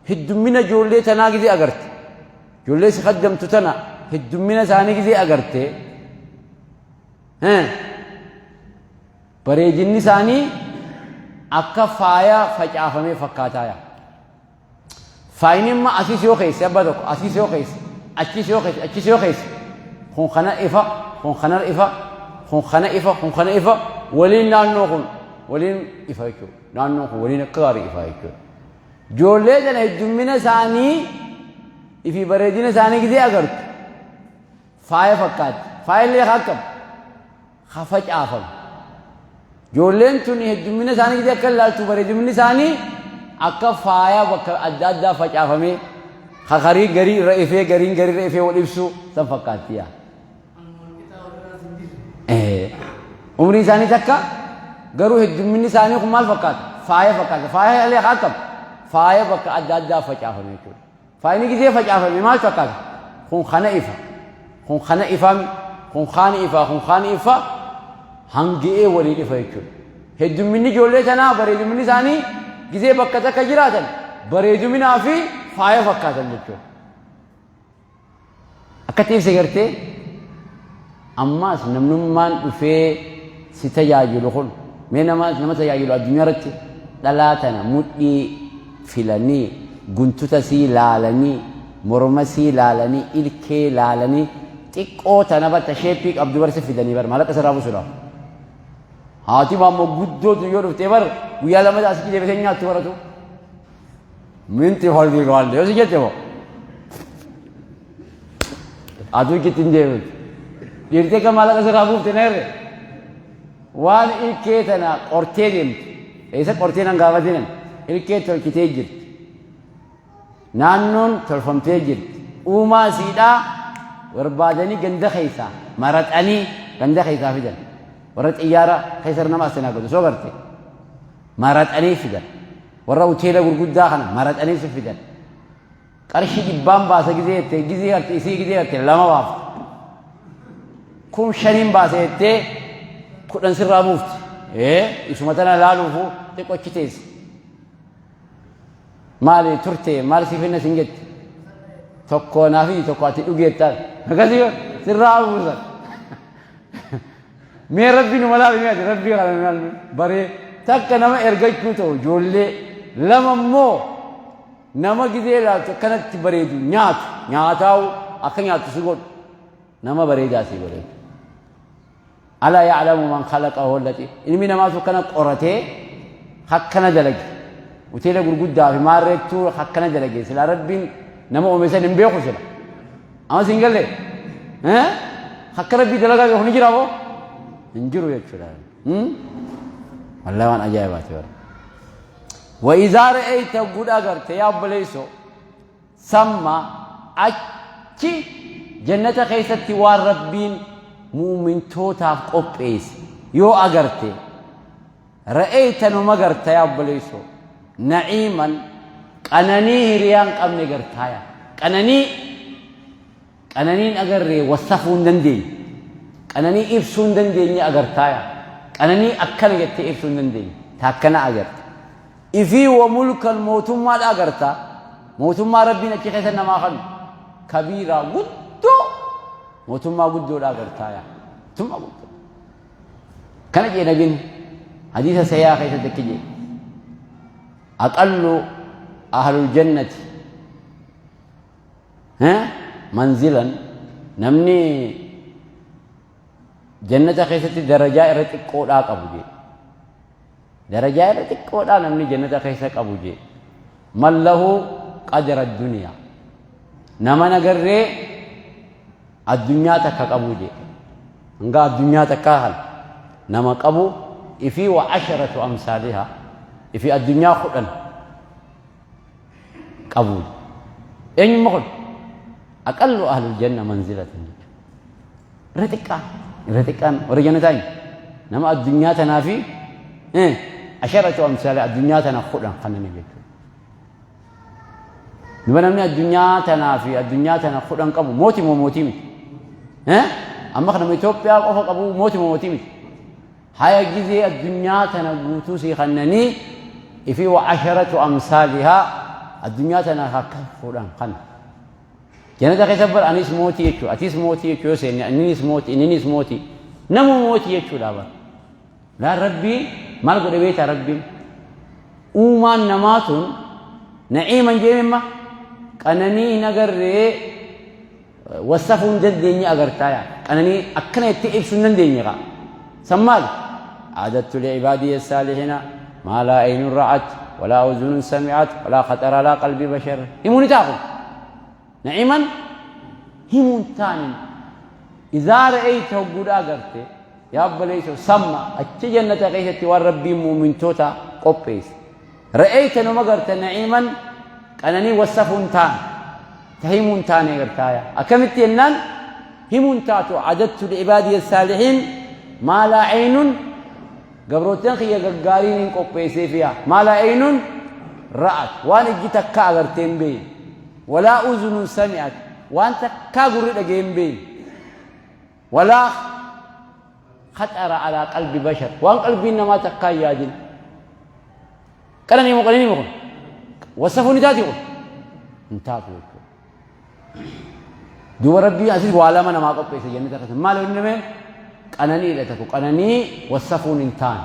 Heddummina ijoollee tanaa gizee agarte. Ijoollee si kaddamtu tana heddummina isaanii gizee agarte. Bareedinni isaanii akka faaya facaafamee fakkaataa yaa. Faayini immoo asiis yoo keesse abba tokko asiis yoo keesse achiis yoo keesse achiis yoo keesse kun kana ifa kun kana ifa kun kana ifa kun kana ifa waliin naannoo kun waliin ifa jechuudha. Naannoon kun waliin akka gaarii ifaa jechuudha. Ijoollee tana heddummina isaanii fi bareedina isaanii gizee agartu faaya fakkaatti. Faayillee akkam ka facaafame. Ijoolleen tun heddummina isaanii gizee akka ilaaltu bareedinni isaanii akka faaya bakka adda addaa facaafamee ka garii garii irra ifee gariin garii irra ifee wal ibsu san fakkaatti yaa. Umriin isaanii takka garuu heddumminni isaanii kun maal fakkaata? Faaya fakkaata. Faaya illee akkam? Faaya bakka adda addaa facaafame jechuudha. Faayni gizee facaafame maal fakkaata? Kun kana ifa. Kun kana ifami. Kun kaan ifa. Kun kaan ifa. Hangi'ee waliin ifa jechuudha. Heddumminni ijoollee tanaa bareedumminni isaanii gizee bakka takka jiraatan bareeduminaa fi faaya fakkaatan jechuudha. Akkatti ibse gartee ammaas namnummaan dhufee si tajaajilu kun mee nama nama tajaajilu addunyaa irratti dhalaa tana mudhii filanii guntuta sii laalanii morma sii laalanii ilkee laalanii xiqqoo tana batta sheeppii qabdu barsi fidanii bar maallaqa sirraa buusuudhaaf. Haati maammoo guddootu yoo dhuftee bar guyyaa lama asitti deebitee nyaattu baratu. Minti holgi golle yoo si jette moo atuu itti hin deebitu. Dhiirti akka maallaqa sirraa buufte na irre waan ilkee tana qortee deemtu. Eessa qortee nan gaafatinan ilkee tolchitee jirti. Naannoon tolfamtee jirti. Uumaa siidhaa barbaadanii ganda keessaa maraxanii ganda keessaa fidan. Warra xiyyaara keessa nama astanaagatu soo garte maraxanii fidan. Warra hoteela gurguddaa kana maraxanii si fidan. Qarshii dhibbaan baasa gizee jettee gizee garte isii gizee garte lama baafte. Kun shaniin baasa jettee kudhan sirraa buufti. Ee isuma tana laaluufu xiqqoo achi teessi. Maali turte maal siif hinna sin jette. Tokko naa fi tokko ati dhugeettaan. Akkasii sirraa buusan. Mee rabbi nu malaa mee ati rabbi kana maal baree takka nama ergachuu ta'u ijoollee lama immoo nama gizee ilaaltu akkanatti bareedu nyaatu nyaataa'u akka nyaattu si godhu nama bareedaa si godhe. Alaa ya'lamu man khalaqa huwa laxiif. Ilmi namaatu akkana qoratee akkana dalage. Hoteela gurguddaa fi maarreettuu akkana dalage. Silaa rabbiin nama uume san hin beeku sila. Amma siin galle akka Rabbii dalagaa beeku ni jira moo hin jiru jechuudha. Wallahi waan ajaa'ibaati bara. Wa izaa ra'ayta gudha garte yaa obboleessoo samma achi jannata keessatti waan Rabbiin mu'mintootaaf qopheesse yoo agarte, ra'ayta numa garta yaa obboleessoo, na'iiman qananii hiriyaa hin qabne gartaa yaa qananii qananiin agarree wasafuu hin dandeenye, qananii ibsuu hin dandeenye agartaa yaa qananii akkana jettee ibsuu hin dandeenye ta akkana agarta. Ifii wa mulkan mootummaadha agarta, mootummaa Rabbiin achi keessa namaa kanu kabiiraa guddoo, mootummaa guddoodha agartaa yaa mootummaa guddoo. Kana jee nabiin hadiisa sahihaa keessatti akki jee: aqallu ahlul jannati manzilan, namni jannata keessatti darajaa irra xiqqoodhaa qabu jee, darajaa irra xiqqoodhaa namni jannata keessa qabu jee, man lahu qadra addunyaa, nama nagarree addunyaa takka qabu jee, hanga addunyaa takkaa kan nama qabu ifii wa asharatu amsaalihaa, ifii addunyaa 10 qabu. Eenyumma kun aqallu ahlul janna manzilatan jechuudha. Irra xiqqaan, irra xiqqaan warra jannataa eenyu? Nama addunyaa tanaa fi asharatu amsaala addunyaa tana 10 kanneen jechuudha. Duba namni addunyaa tanaa fi addunyaa tana 10 qabu mooti moo mootii miti? Amma kanama Itoophiyaa qofa qabu mooti moo mootii miti? Haya gizee addunyaa tana guutuu sii kannanii ifii wa asharatu amsaalihaa addunyaa tana akka fuudhan kana. Jannata keessa bar anis mootii jechuudha, atis mootii jechuudha yoo seenne, inninis mootii, inninis mootii, namu mootii jechuudha bar. Laan Rabbiin maal godhe beektaa? Rabbiin uumaan namaa tun na'iiman jeemimma qananii hin agarree wasafuu hin dandeenye agartaa yaa qananii akkana itti ibsuu hin dandeenye kaa san maali? A'adattu li'ibaadiyya saalihiina maa laa aynun ra'at walaa uzunun sami'at walaa khaxara alaa qalbii bashar. Himuu ni ta'a kun na'iman himuu hin taanin. Izaa ra'ayta hogguudha agarte yaa obboleeyso samma achi jannata keessatti waan Rabbiin mu'mintoota qopheesse, ra'ayta numa garta na'iman qananii wasafuu hin taane ta himuu hin taane agartaaya. Akkamitti jennaan himuu hin taatu. Adattu li'ibaadiya saalihiin maa laa aynun, gabroottan kiyya gaggaariin hin qopheesseefiya maa laa aynun ra'at, waan ijji takka agartee hin beeyne, walaa uzunun sami'at, waan takkaa gurri dhagee hin beeyne, walaa khaxara alaa qalbi bashar, waan qalbiin namaa takkaa hin yaadin. Qananii moo qananii moo kun wasafuu ni taati? Kun hin taatu jechuudha. Duuba Rabbii asis waa lama namaa qopheesse jennata keessa. Maal inni mee? Qananiidha tokko, qananii wasafuun hin taane.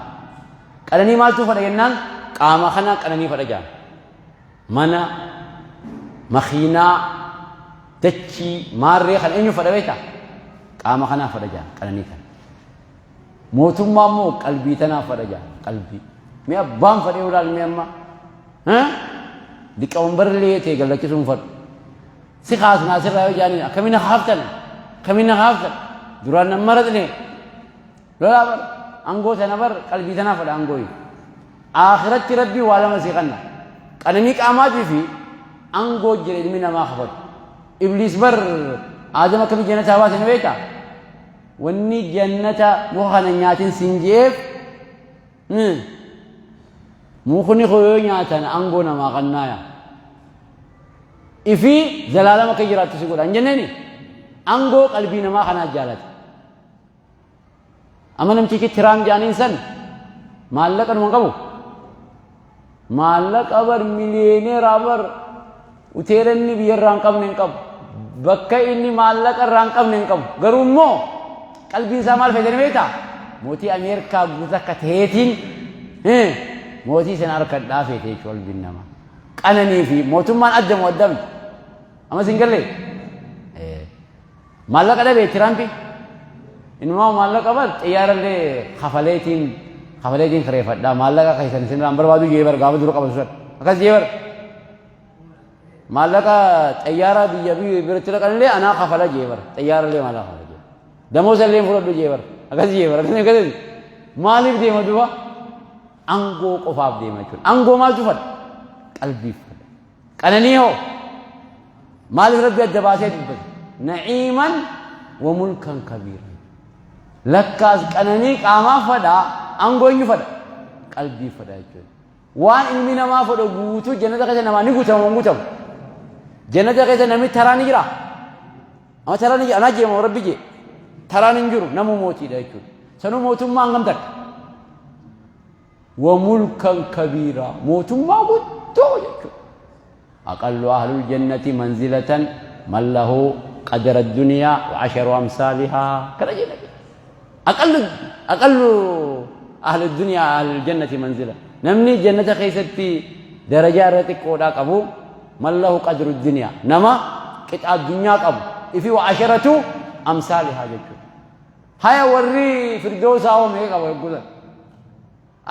Qananii maaltu fadha jennaan qaama kana qananii fadha jaan. Mana, makiinaa, dachii, maarree kan eenyu fadha beektaa? Qaama kanaa fadha jaan qananii kana. Mootummaa immoo qalbii tanaaf fadha jaan qalbii. Mee abbaan fadhee olaal mee amma liqa wambarri ta'e gallakkisuun fadhu. Si kaasnaa asirraa yoo jaaniin akkamiin na kaaftan, akkamiin na kaaftan, duraan nan maratne lolaa bar aangoo tana bar qalbii tanaaf fadha aangoo. Akhiratti Rabbii waa lama sii kanna. Qananii qaamaatii fi aangoo jira ilmi namaa kafadhu. Ibliis bar Aadam akkamii jannataa baase ni beektaa? Wanni jannata muka kana hin nyaatin sin je'eef mukni kun yoo nyaatan aangoo namaa kannaaya. Ifii zalaalama akka jiraattu si godha hin jenneeni? Aangoo qalbii namaa kanaa jaalata. Amma namtichi Tiraam jedhaniin san maallaqa numa hin qabu. Maallaqa bar miliyooneeraa bar, uteela inni biyya irraa hin qabne hin qabu. Bakka inni maallaqa irraa hin qabne hin qabu. Garuu immoo qalbiin isaa maal fayyadame beektaa? Mootii Ameerikaa guutuu akka ta'eetiin mootii sana harkadhaa feete jechuudha qalbiin namaa. Qananii fi mootummaan adda moo adda miti? Amma siin gallee? Maallaqa dhabee Tiraampi? Inumaa maallaqa bar xiyyaarallee kafaleetiin kireeffadhaa, maallaqa keessan isin irraan barbaadu jee bar gaafa dura qabatu san. Akkas jee bar. Maallaqa xayyaara biyya biratti dhaqanillee anaa kafala jee bara. Xayyaarallee maalaa kafala jee. Damooza illee fudhadhu jee bara. Akkas jee bara. Akkas akkas. Maaliif deema duba? Angoo qofaaf deema jechuudha. Angoo maaltu fadha? Qalbiif fadha. Qananii hoo? Maaliif Rabbi adda baasee dubbate? Na'iiman wa mulkan kabiira. Lakkaas qananii qaamaa fadha, angoo eenyu fadha? Qalbii fadha jechuudha. Waan ilmi namaa fedhu guutuu jannata keessa namaa ni guutama hin guutamu. Jannata keessa namni taraa ni jira. Amma taraa ni jira. Anaa jeema rabbi jee. Taraan hin jiru namuu mootiidha jechuudha. Sanuu mootummaa hangam takka? Wa mulkan kabiiraa mootummaa guddoo jechuudha. Aqallu ahlul jannati manzilatan man lahu qadara duniyaa wa asharu amsaalihaa kana jedha. Aqallu aqallu ahli duniyaa ahli jannati manzila. Namni jannata keessatti darajaa irra xiqqoodhaa qabu man lahu qadru duniyaa nama qixa addunyaa qabu ifi wa asharatu amsaalihaa jechuudha. Haya warri firdoosaa hoo meeqa qaba yogguu sana?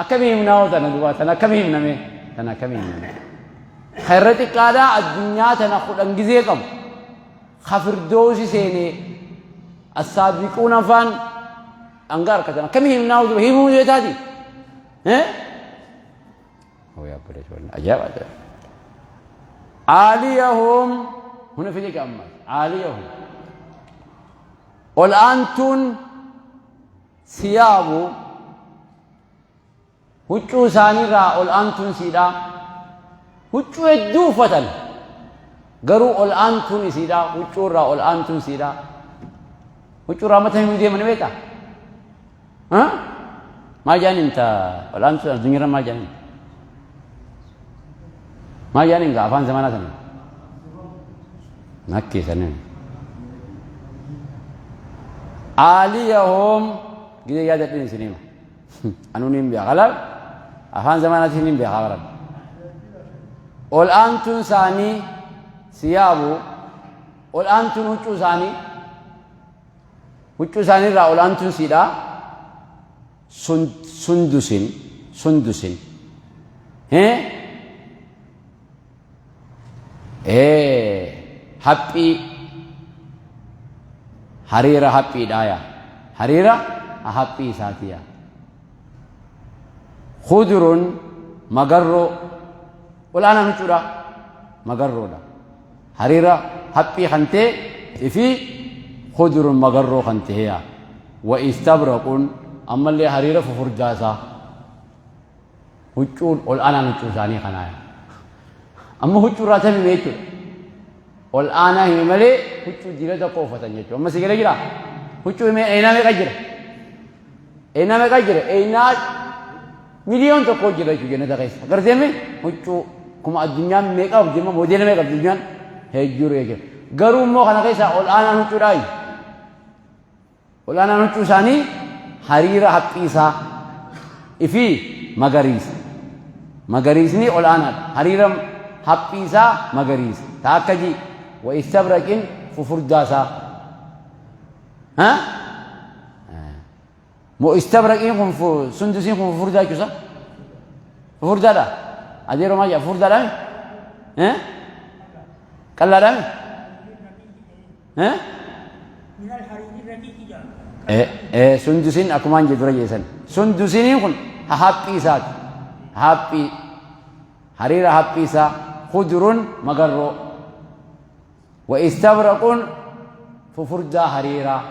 Akkamii himnaa hoo tana dubaa tana akkamii himna mee tana akkamii himna mee? Ka irra xiqqaadhaa addunyaa tana kudhan gizee qabu ka firdoosi seenee assaabiquun afaan hanga harkatan akkamii himnaa hoo duba himuu yoo taati? Eh? Hoo yaa obboleessi wallah ajaa'iba ajaa'iba. Aaliyahum huna fide amma aaliyahum ol aantuun siyaabu huccuu isaaniirraa ol aantuun siidha huccuu hedduu uffatan garuu ol aantuun isiidha huccuu irraa ol aantuun siidha huccuu irraa mata himuu deemani beektaa maal jedhaniin ta ol aantuun addunyaarra maal jedhaniin maal jedhaniin gaa afaan zamanaa saniin Makkii saniin. Aaliyahum gidee yaadadhin isin hima. Anuu niin beeka. Kalaaf afaan zamanaatiin niin beeka baran. Ol aantuun isaanii siyaabu ol aantuun huccuu isaanii huccuu isaanii irraa ol aantuun siidhaa sundusin sundusin. Ee haphii hariira haphiidhaa yaa hariira haphii isaatii yaa khudrun magarroo ol'aanaan huccuudha magarroodha hariira haphii kan ta'e fi khudrun magarroo kan ta'e yaa wa istabraqun ammallee hariira fufurdaa isaa Huccuun ol aanaan huccuu isaanii kanaa. Amma huccuu irraa tam hime jechuudha. Ol aanaa hime malee huccuu jila tokko uffatan jechuudha. Amma si gala jira? Huccuu hime eenaa meeqa jira? Eenaa meeqa jira? Eenaa miliyoon tokko jira jechuudha jannata keessa. Agartee mee huccuu kuma addunyaan meeqa qabdi immoo moodeela meeqa qabdi addunyaan hedduu jechuudha. Garuu immoo kana keessaa ol aanaan huccuudhaayi. Ol'aanaan huccuu isaanii hariira haphii isaa fi magariisa. Magariisni ol'aanaadha. Hariira haphii isaa magariisa. Ta akka ji wa istabraqin fufurdaa isaa. Ha? Moo istabraqiin kun sundusiin kun fufurdaa jechuusa? Fufurdaadha. Adeeroo maal jedha fufurdaadha mi? Eh? Qallaadha mi? Eh? Eh, sundusin akkumaan jedhu dura jeesan. Sundusiniin kun haphii isaati. Haphii. Hariira haphii isaa. Kudurun magarroo. Wa istabraqun fufurdaa hariiraa.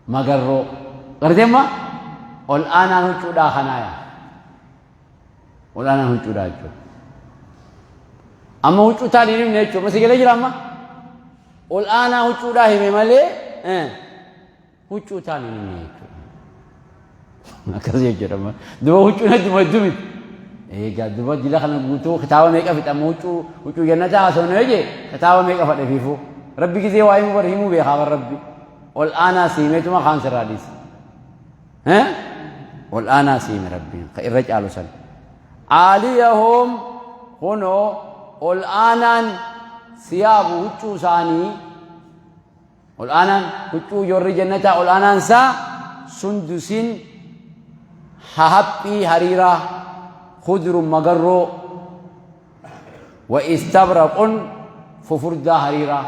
Magarroo. Garteemma ol aanaan huccuudhaa kanaa yaa. Ol aanaan huccuudhaa jechuudha. Amma huccuu taan hin himne jechuudha. Amma si galee jira amma? Ol aanaa huccuudhaa hime malee huccuu taan hin himne jechuudha. Akkas jechuudha. Duba huccuun hedduma hedduu miti. Egaa duba jila kana guutuu kitaaba meeqa fixa amma huccuu huccuu jannataa haasofna yoo jee kitaaba meeqa fadhe fiifuu. Rabbi gizee waa himuu bar himuu beekaa bar rabbi. Ol aanaa si himeetuma kaan sirraa dhiisa. Ol aanaa si hime rabbiin ka irra caalu san. Aaliyahum kunoo ol aanaan siyaabu huccuu isaanii ol aanaan huccuu jorri jannataa ol aanaan isaa sundusin hahaphii hariiraa kudurun magarroo. Wa istabraqun fufurdaa hariiraa.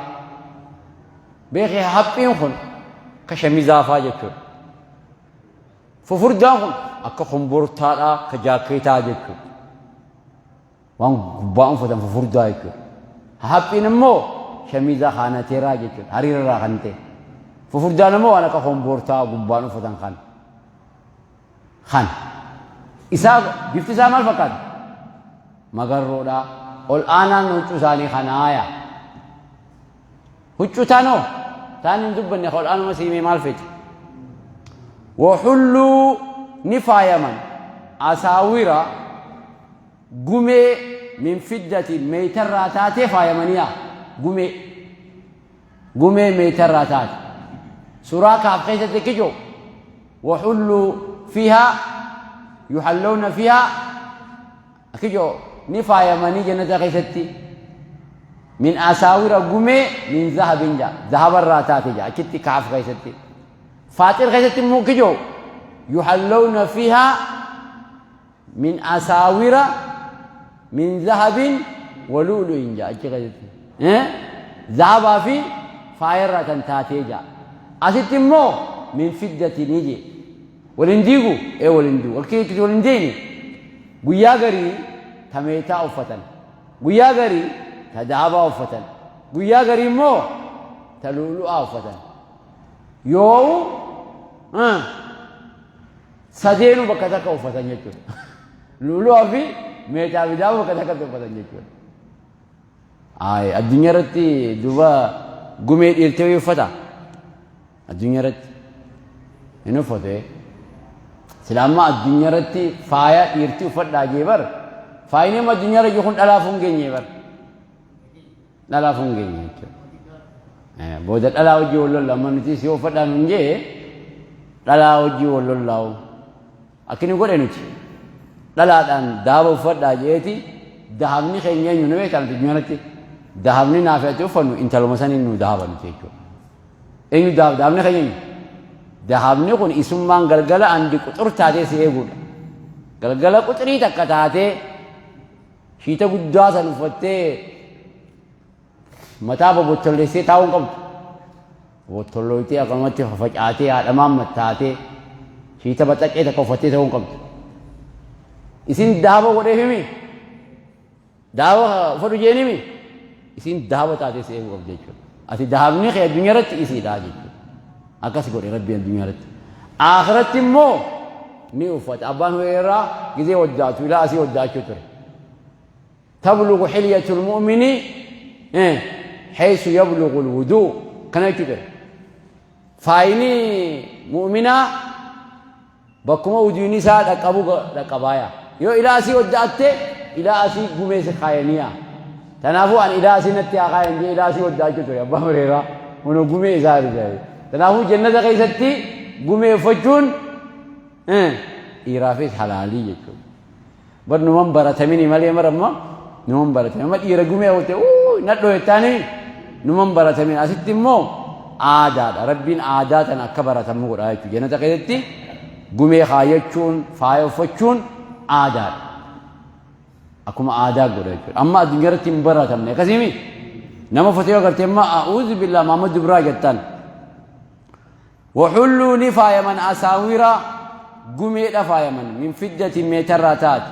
Beeki haphiin kun ka shamizaa faa jechuudha. Fufurdaan kun akka kombortaadhaa ka jaakkeetaa jechuudha. Waan gubbaa uffatan fufurdaa jechuudha. Haphiin immoo shamiza kaanateeraa jechuudha. Hariirarraa kan ta'e. Fufurdaan immoo waan akka kombortaa gubbaan uffatan kan. Kan. Isaa bifti isaa maal fakkaata? Magarroodha. Ol aanaan huccuu isaanii kanaaya. Huccuu taanoo taan hin dubbanne ol aanuma siimee maal feeti? Waxulluu ni faayaman asaawira gumee min fiddatiin meeytarraa taatee faayamaniya gumee gumee meeytarraa taate suuraa kaaf keessatti kijo waxulluu fiihaa yuhallawna fiihaa kijo ni faayamanii jannata keessatti min asaawira gumee min zahabin ja zahabarraa taate ja achitti kaaf keessatti faaxir keessatti immoo kijo yuhallawna fiihaa min asaawira min zahabin wa lu'lu'in jaa achi keessatti zahabaa fi faayarraa tan taatee jaa asitti immoo min fiddatinii jee waliin diigu ee waliin diigu walkeetti waliin deene guyyaa garii ta meetaa uffatan guyyaa garii ta zahabaa uffatan guyyaa garii immoo ta lu'lu'aa uffatan yoo Sadeenuu bakka takka uffatan jechuudha. Lu'lu'aa fi meetaa fi daaba bakka takkatti uffatan jechuudha. Ayi addunyaa irratti duuba gumee dhiirtee wayii uffata. Addunyaa irratti hin uffatu. Sila amma addunyaa irratti faaya dhiirtii uffadhaa jee bar faayini amma addunyaa irra jiru kun dhalaaf hin geenye bar. Dhalaaf hin geenye jechuudha. Booda dhalaa hojii wal lolla amma nuti si uffadhaa nun jee dhalaa hojii wal lollaa'u. Akki ni godhe nuti dhalaadhaan daaba uffadhaa jeeti dahabni keenya eenyu ni beektaa nuti addunyaa irratti dahabni naaf ati uffannu intaluma saniin nu dahaba nuti jechuudha. Eenyu dahab dahabni keenya eenyu? Dahabni kun isummaan galgala andi quxur taatee si eeguudha. Galgala quxirii takka taatee Shiita guddaa san uffattee mataa bobottolleessee taa'uu hin qabdu. Bobottolloytee akkanumatti fafacaatee haadhamaan mattaatee shiita baxaqee takka uffattee ta'uu hin qabdu. Isin dahaba godhee himi. Dahaba uffadhu jeen himi. Isin dahaba taatee si eeguu qabdi jechuudha. Ati dahabni kee addunyaa irratti isiidha jechuudha. Akkas godhe Rabbi addunyaa irratti. Akhiratti immoo ni uffata. Abbaan Hureyraa gizee waddaatu ilaa asii waddaachuu ture. Tablugu xilyatul mu'mini haysu yablugu alwuduu kana jechuu ture. Faayini mu'minaa bakkuma wuduun isaa dhaqqabu dhaqqabaaya. Yoo ilaa asii wadda'atte ilaa asii gumee si kaayaniya. Tanaafuu an ilaa asii natti haa kaayan jee ilaa asii wadda'achuu ture abbaan Hureyraa. Kunoo gumee isaa argate. Tanaafuu jannata keessatti gumee uffachuun dhiiraafis halaalii jechuudha. Bar numan baratamini malee mar amma numan baratamin. Amma dhiira gumee hawwate uu nadhoo jettaanii numan baratamin. Asitti immoo aadaadha. Rabbiin aadaa tana akka baratamu godha jechuudha. Jannata keessatti gumee kaayyachuun faaya uffachuun aadaadha. Akkuma aadaa godha jechuudha. Amma addunyaa irratti hin baratamne akkasiimi. Nama uffatee yoo agartee amma a'uuzu billaa Muhammad Dubraa jettaan. Waxulluu ni faayaman asaawira gumeedha faayaman min fiddatin meetarraa taate.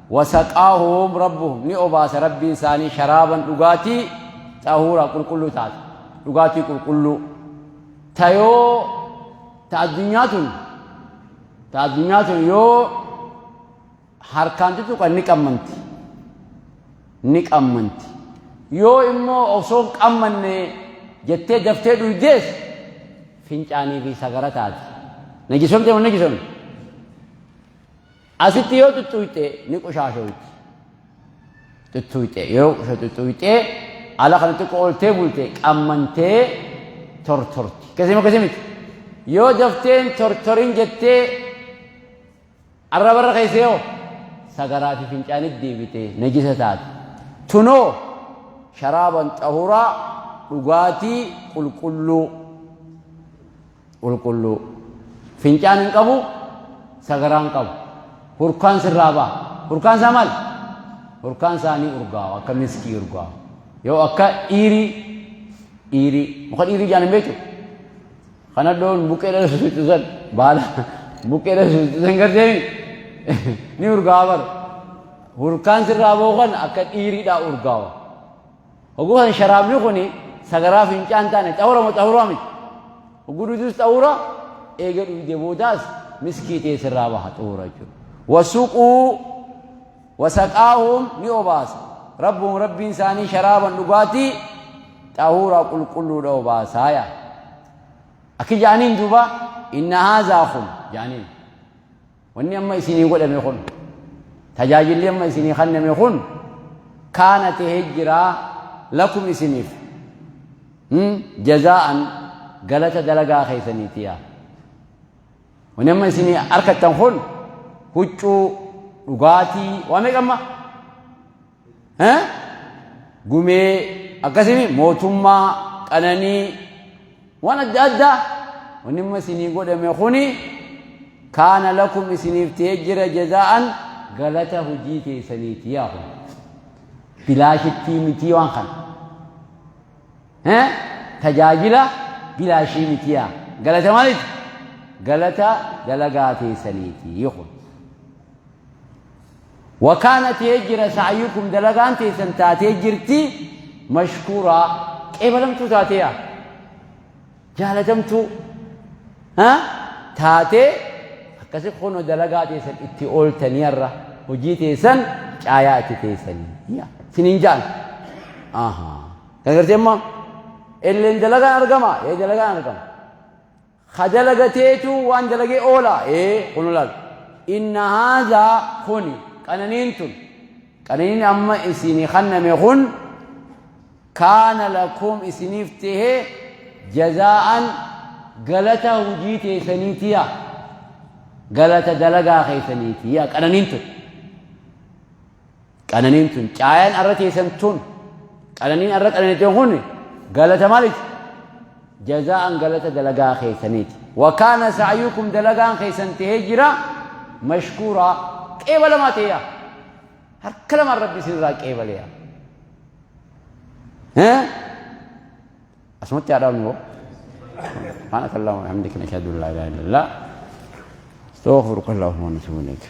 Wasaqaahum rabbuhum ni obaasa rabbiin isaanii sharaaban dhugaatii xahuura qulqulluu taate. Dhugaatii qulqulluu. Tayoo ta addunyaa tun ta addunyaa tun yoo harkaan tuttuqan ni qammanti. Ni qammanti. Yoo immoo osoo hin qammanne jettee daftee dhuydees fincaanii fi sagara taati. Najisomte moo najisomte? Asitti yoo xuxxuyxe ni qushaashoyti. Xuxxuyxe yoo xuxxuyxee ala kana xiqqoo ooltee bulte qammantee tortorti. Akkasii akkasii miti. Yoo dafteen tortorin jettee Arrabarra keessee hoo sagaraa fi fincaanit deebite najisa taate. Tunoo sharaaban xahuraa dhugaatii qulqulluu qulqulluu fincaan hin qabu sagaraa hin qabu hurkaan sirraa ba'a hurkaan isaa maal Hurkaan isaa ni urgaawa, akka miskii urgaawa. Yoo akka dhiirii dhiirii muka dhiirii jaan hin beektu? Kana dhoon buqqee dhala susuucu san baala buqqee dhala susuucu san garteemi ni urgaawa bar. Hurkaan sirraa bookan akka dhiiriidhaa urgaawa. Hogguu kan sharaabni kun sagaraa fincaan taane xahura moo xahuraa miti. Hogguu dhuyduus xahura eega dhuyde boodaas miskii ta'e sirraa baha xahura jechuudha. Wasuquu wasaqaahum ni obaasa. Rabbuhum rabbiin isaanii sharaaban dhugaatii xahuraa qulqulluudha obaasaaya. Akki ja'aniin duuba inna haazaa kun ja'aniin. Wanni amma isinii godhame kun, tajaajilli amma isinii kanname kun, kaana tahee jira lakum isiniif jazaa'an galata dalagaa keessaniiti yaa. Wanni amma isinii arkattan kun huccuu, dhugaatii, waa meeqa amma? Gumee akkasimi mootummaa qananii waan adda addaa wanni amma isinii godhame kuni kaana lakum isiniif ta'ee jira jazaa'an galata hojii teessaniiti yaa kun bilaashittii mitii waan kana tajaajila bilaashii mitii yaa galata maaliiti galata dalagaa teessaniiti kun Wakaana ta'ee jira sa'yukum dalagaan teessan taatee jirti mashkuuraa qeebalamtuu taatee yaa jaalatamtuu ha taatee akkasi kunoo dalagaa teessan itti ooltanii har'a hojii teessan caayaa itti teessanii yaa siniin ja'an ahaa kan gartee immoo illeen dalagaan argama ee dalagaan argama Ka dalagateetu waan dalagee oola? Ee, kuno laal. Inna haadhaa kuni qananiin tun qananiin amma isinii kanname kun kaana lakum isiniif tehe jazaa'an galata hujii teessaniitiya galata dalagaa keessaniitiya qananiin tun qananiin tun caayaan arra teessan tun qananiin arra qananiiteen kun galata maaliti jazaa'an galata dalagaa keessaniiti wakaana sa'yukum dalagaan keessan tahee jira mashkuuraa qeebalamaa ta'eya harka lamaan rabbi isinirraa qeebaleya asumatti haa dhaabnu hoo سبحانك اللهم وبحمدك نشهد ان لا اله الا الله استغفرك اللهم ونتوب اليك.